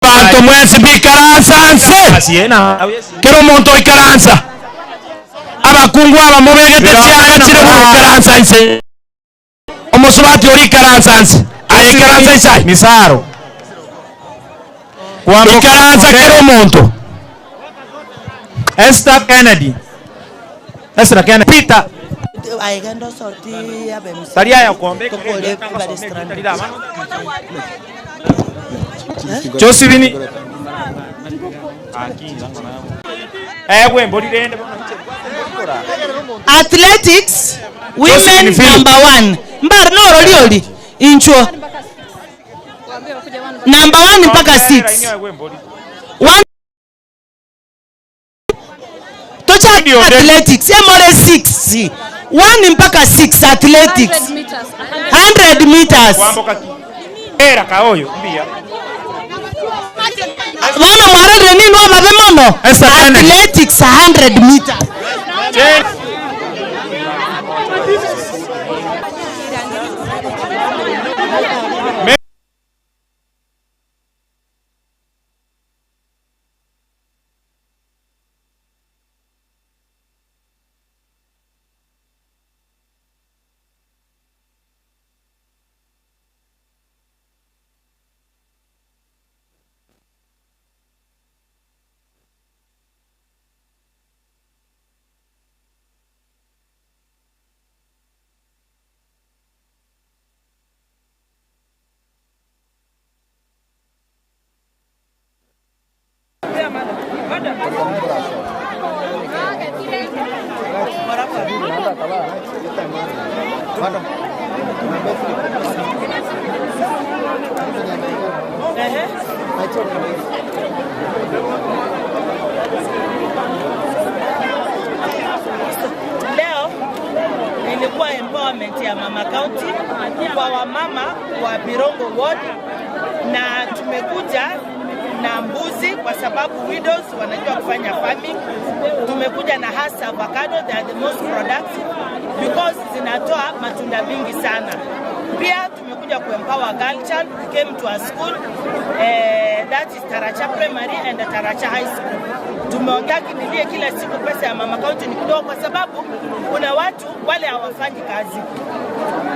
S10: Bantu mwensi bikaransa nse. Kero omonto oikaransa. Abakungu aba mubegete chianga chire goikaransa nse. Omosobati ori ikaransa nse. Aye ikaransa isai.
S8: Misaro.
S10: Ikaransa kero omonto.
S8: Esther Kennedy. Esther Kennedy. Peter. Taria ya kombe. Josephine. Egwe mbori rende.
S9: Athletics women number 1. Mbar no rolioli. Inchuo. Number 1 mpaka 6. 1 Tocha athletics emore 6. 1 mpaka 6 athletics. 100 meters.
S8: Era kaoyo mbia.
S9: Bana mwarere nini wababe mono? Athletics 100 meters. Leo ilikuwa empowerment ya Mama County kwa wamama wa Birongo Ward, na tumekuja na mbuzi kwa sababu widows wanajua kufanya farming. Tumekuja na hasa avocado, they are the most productive because zinatoa matunda mingi sana. Pia tumekuja kuempower girl child. We came to a school eh, that is Taracha Primary and Taracha High School. Tumeongea kinilie kila siku, pesa ya Mama County ni kidogo, kwa sababu kuna watu wale hawafanyi kazi.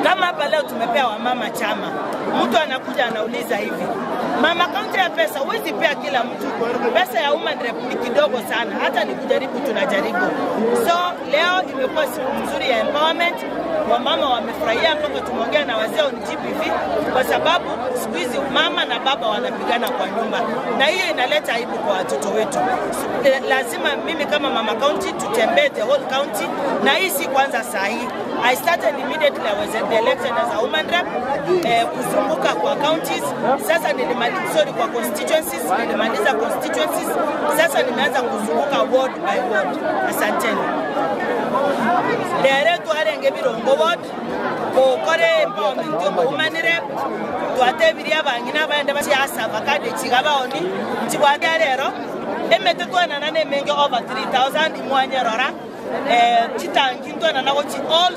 S9: Kama hapa leo tumepea wamama chama, mtu anakuja anauliza hivi, Mama County ya pesa huwezi pea kila mtu. Pesa ya woman rep ni kidogo sana, hata ni kujaribu tunajaribu. So leo imekuwa siku nzuri ya empowerment, wamama wamefurahia, mpaka tumeongea na wazee on GBV, kwa sababu siku hizi mama na baba wanapigana kwa nyumba, na hiyo inaleta aibu kwa watoto wetu. So, eh, lazima mimi kama mama county tutembee the whole county, na hii si kwanza saa hii. I started immediately I was elected as a woman rep eh, kuzunguka kwa counties. Sasa nilimaliza, sorry, kwa constituencies, nilimaliza constituencies. Sasa nimeanza kuzunguka ward by ward. Asanteni. Rero twarenge Birongo ward gokora empowerment yo woman rep twatebirie abang'ina baende bachiasa avocado chiga baoni nchibwate rero emete twanana na emenge over 3000 imwanyerora eh, chitangi ntwanana gochi all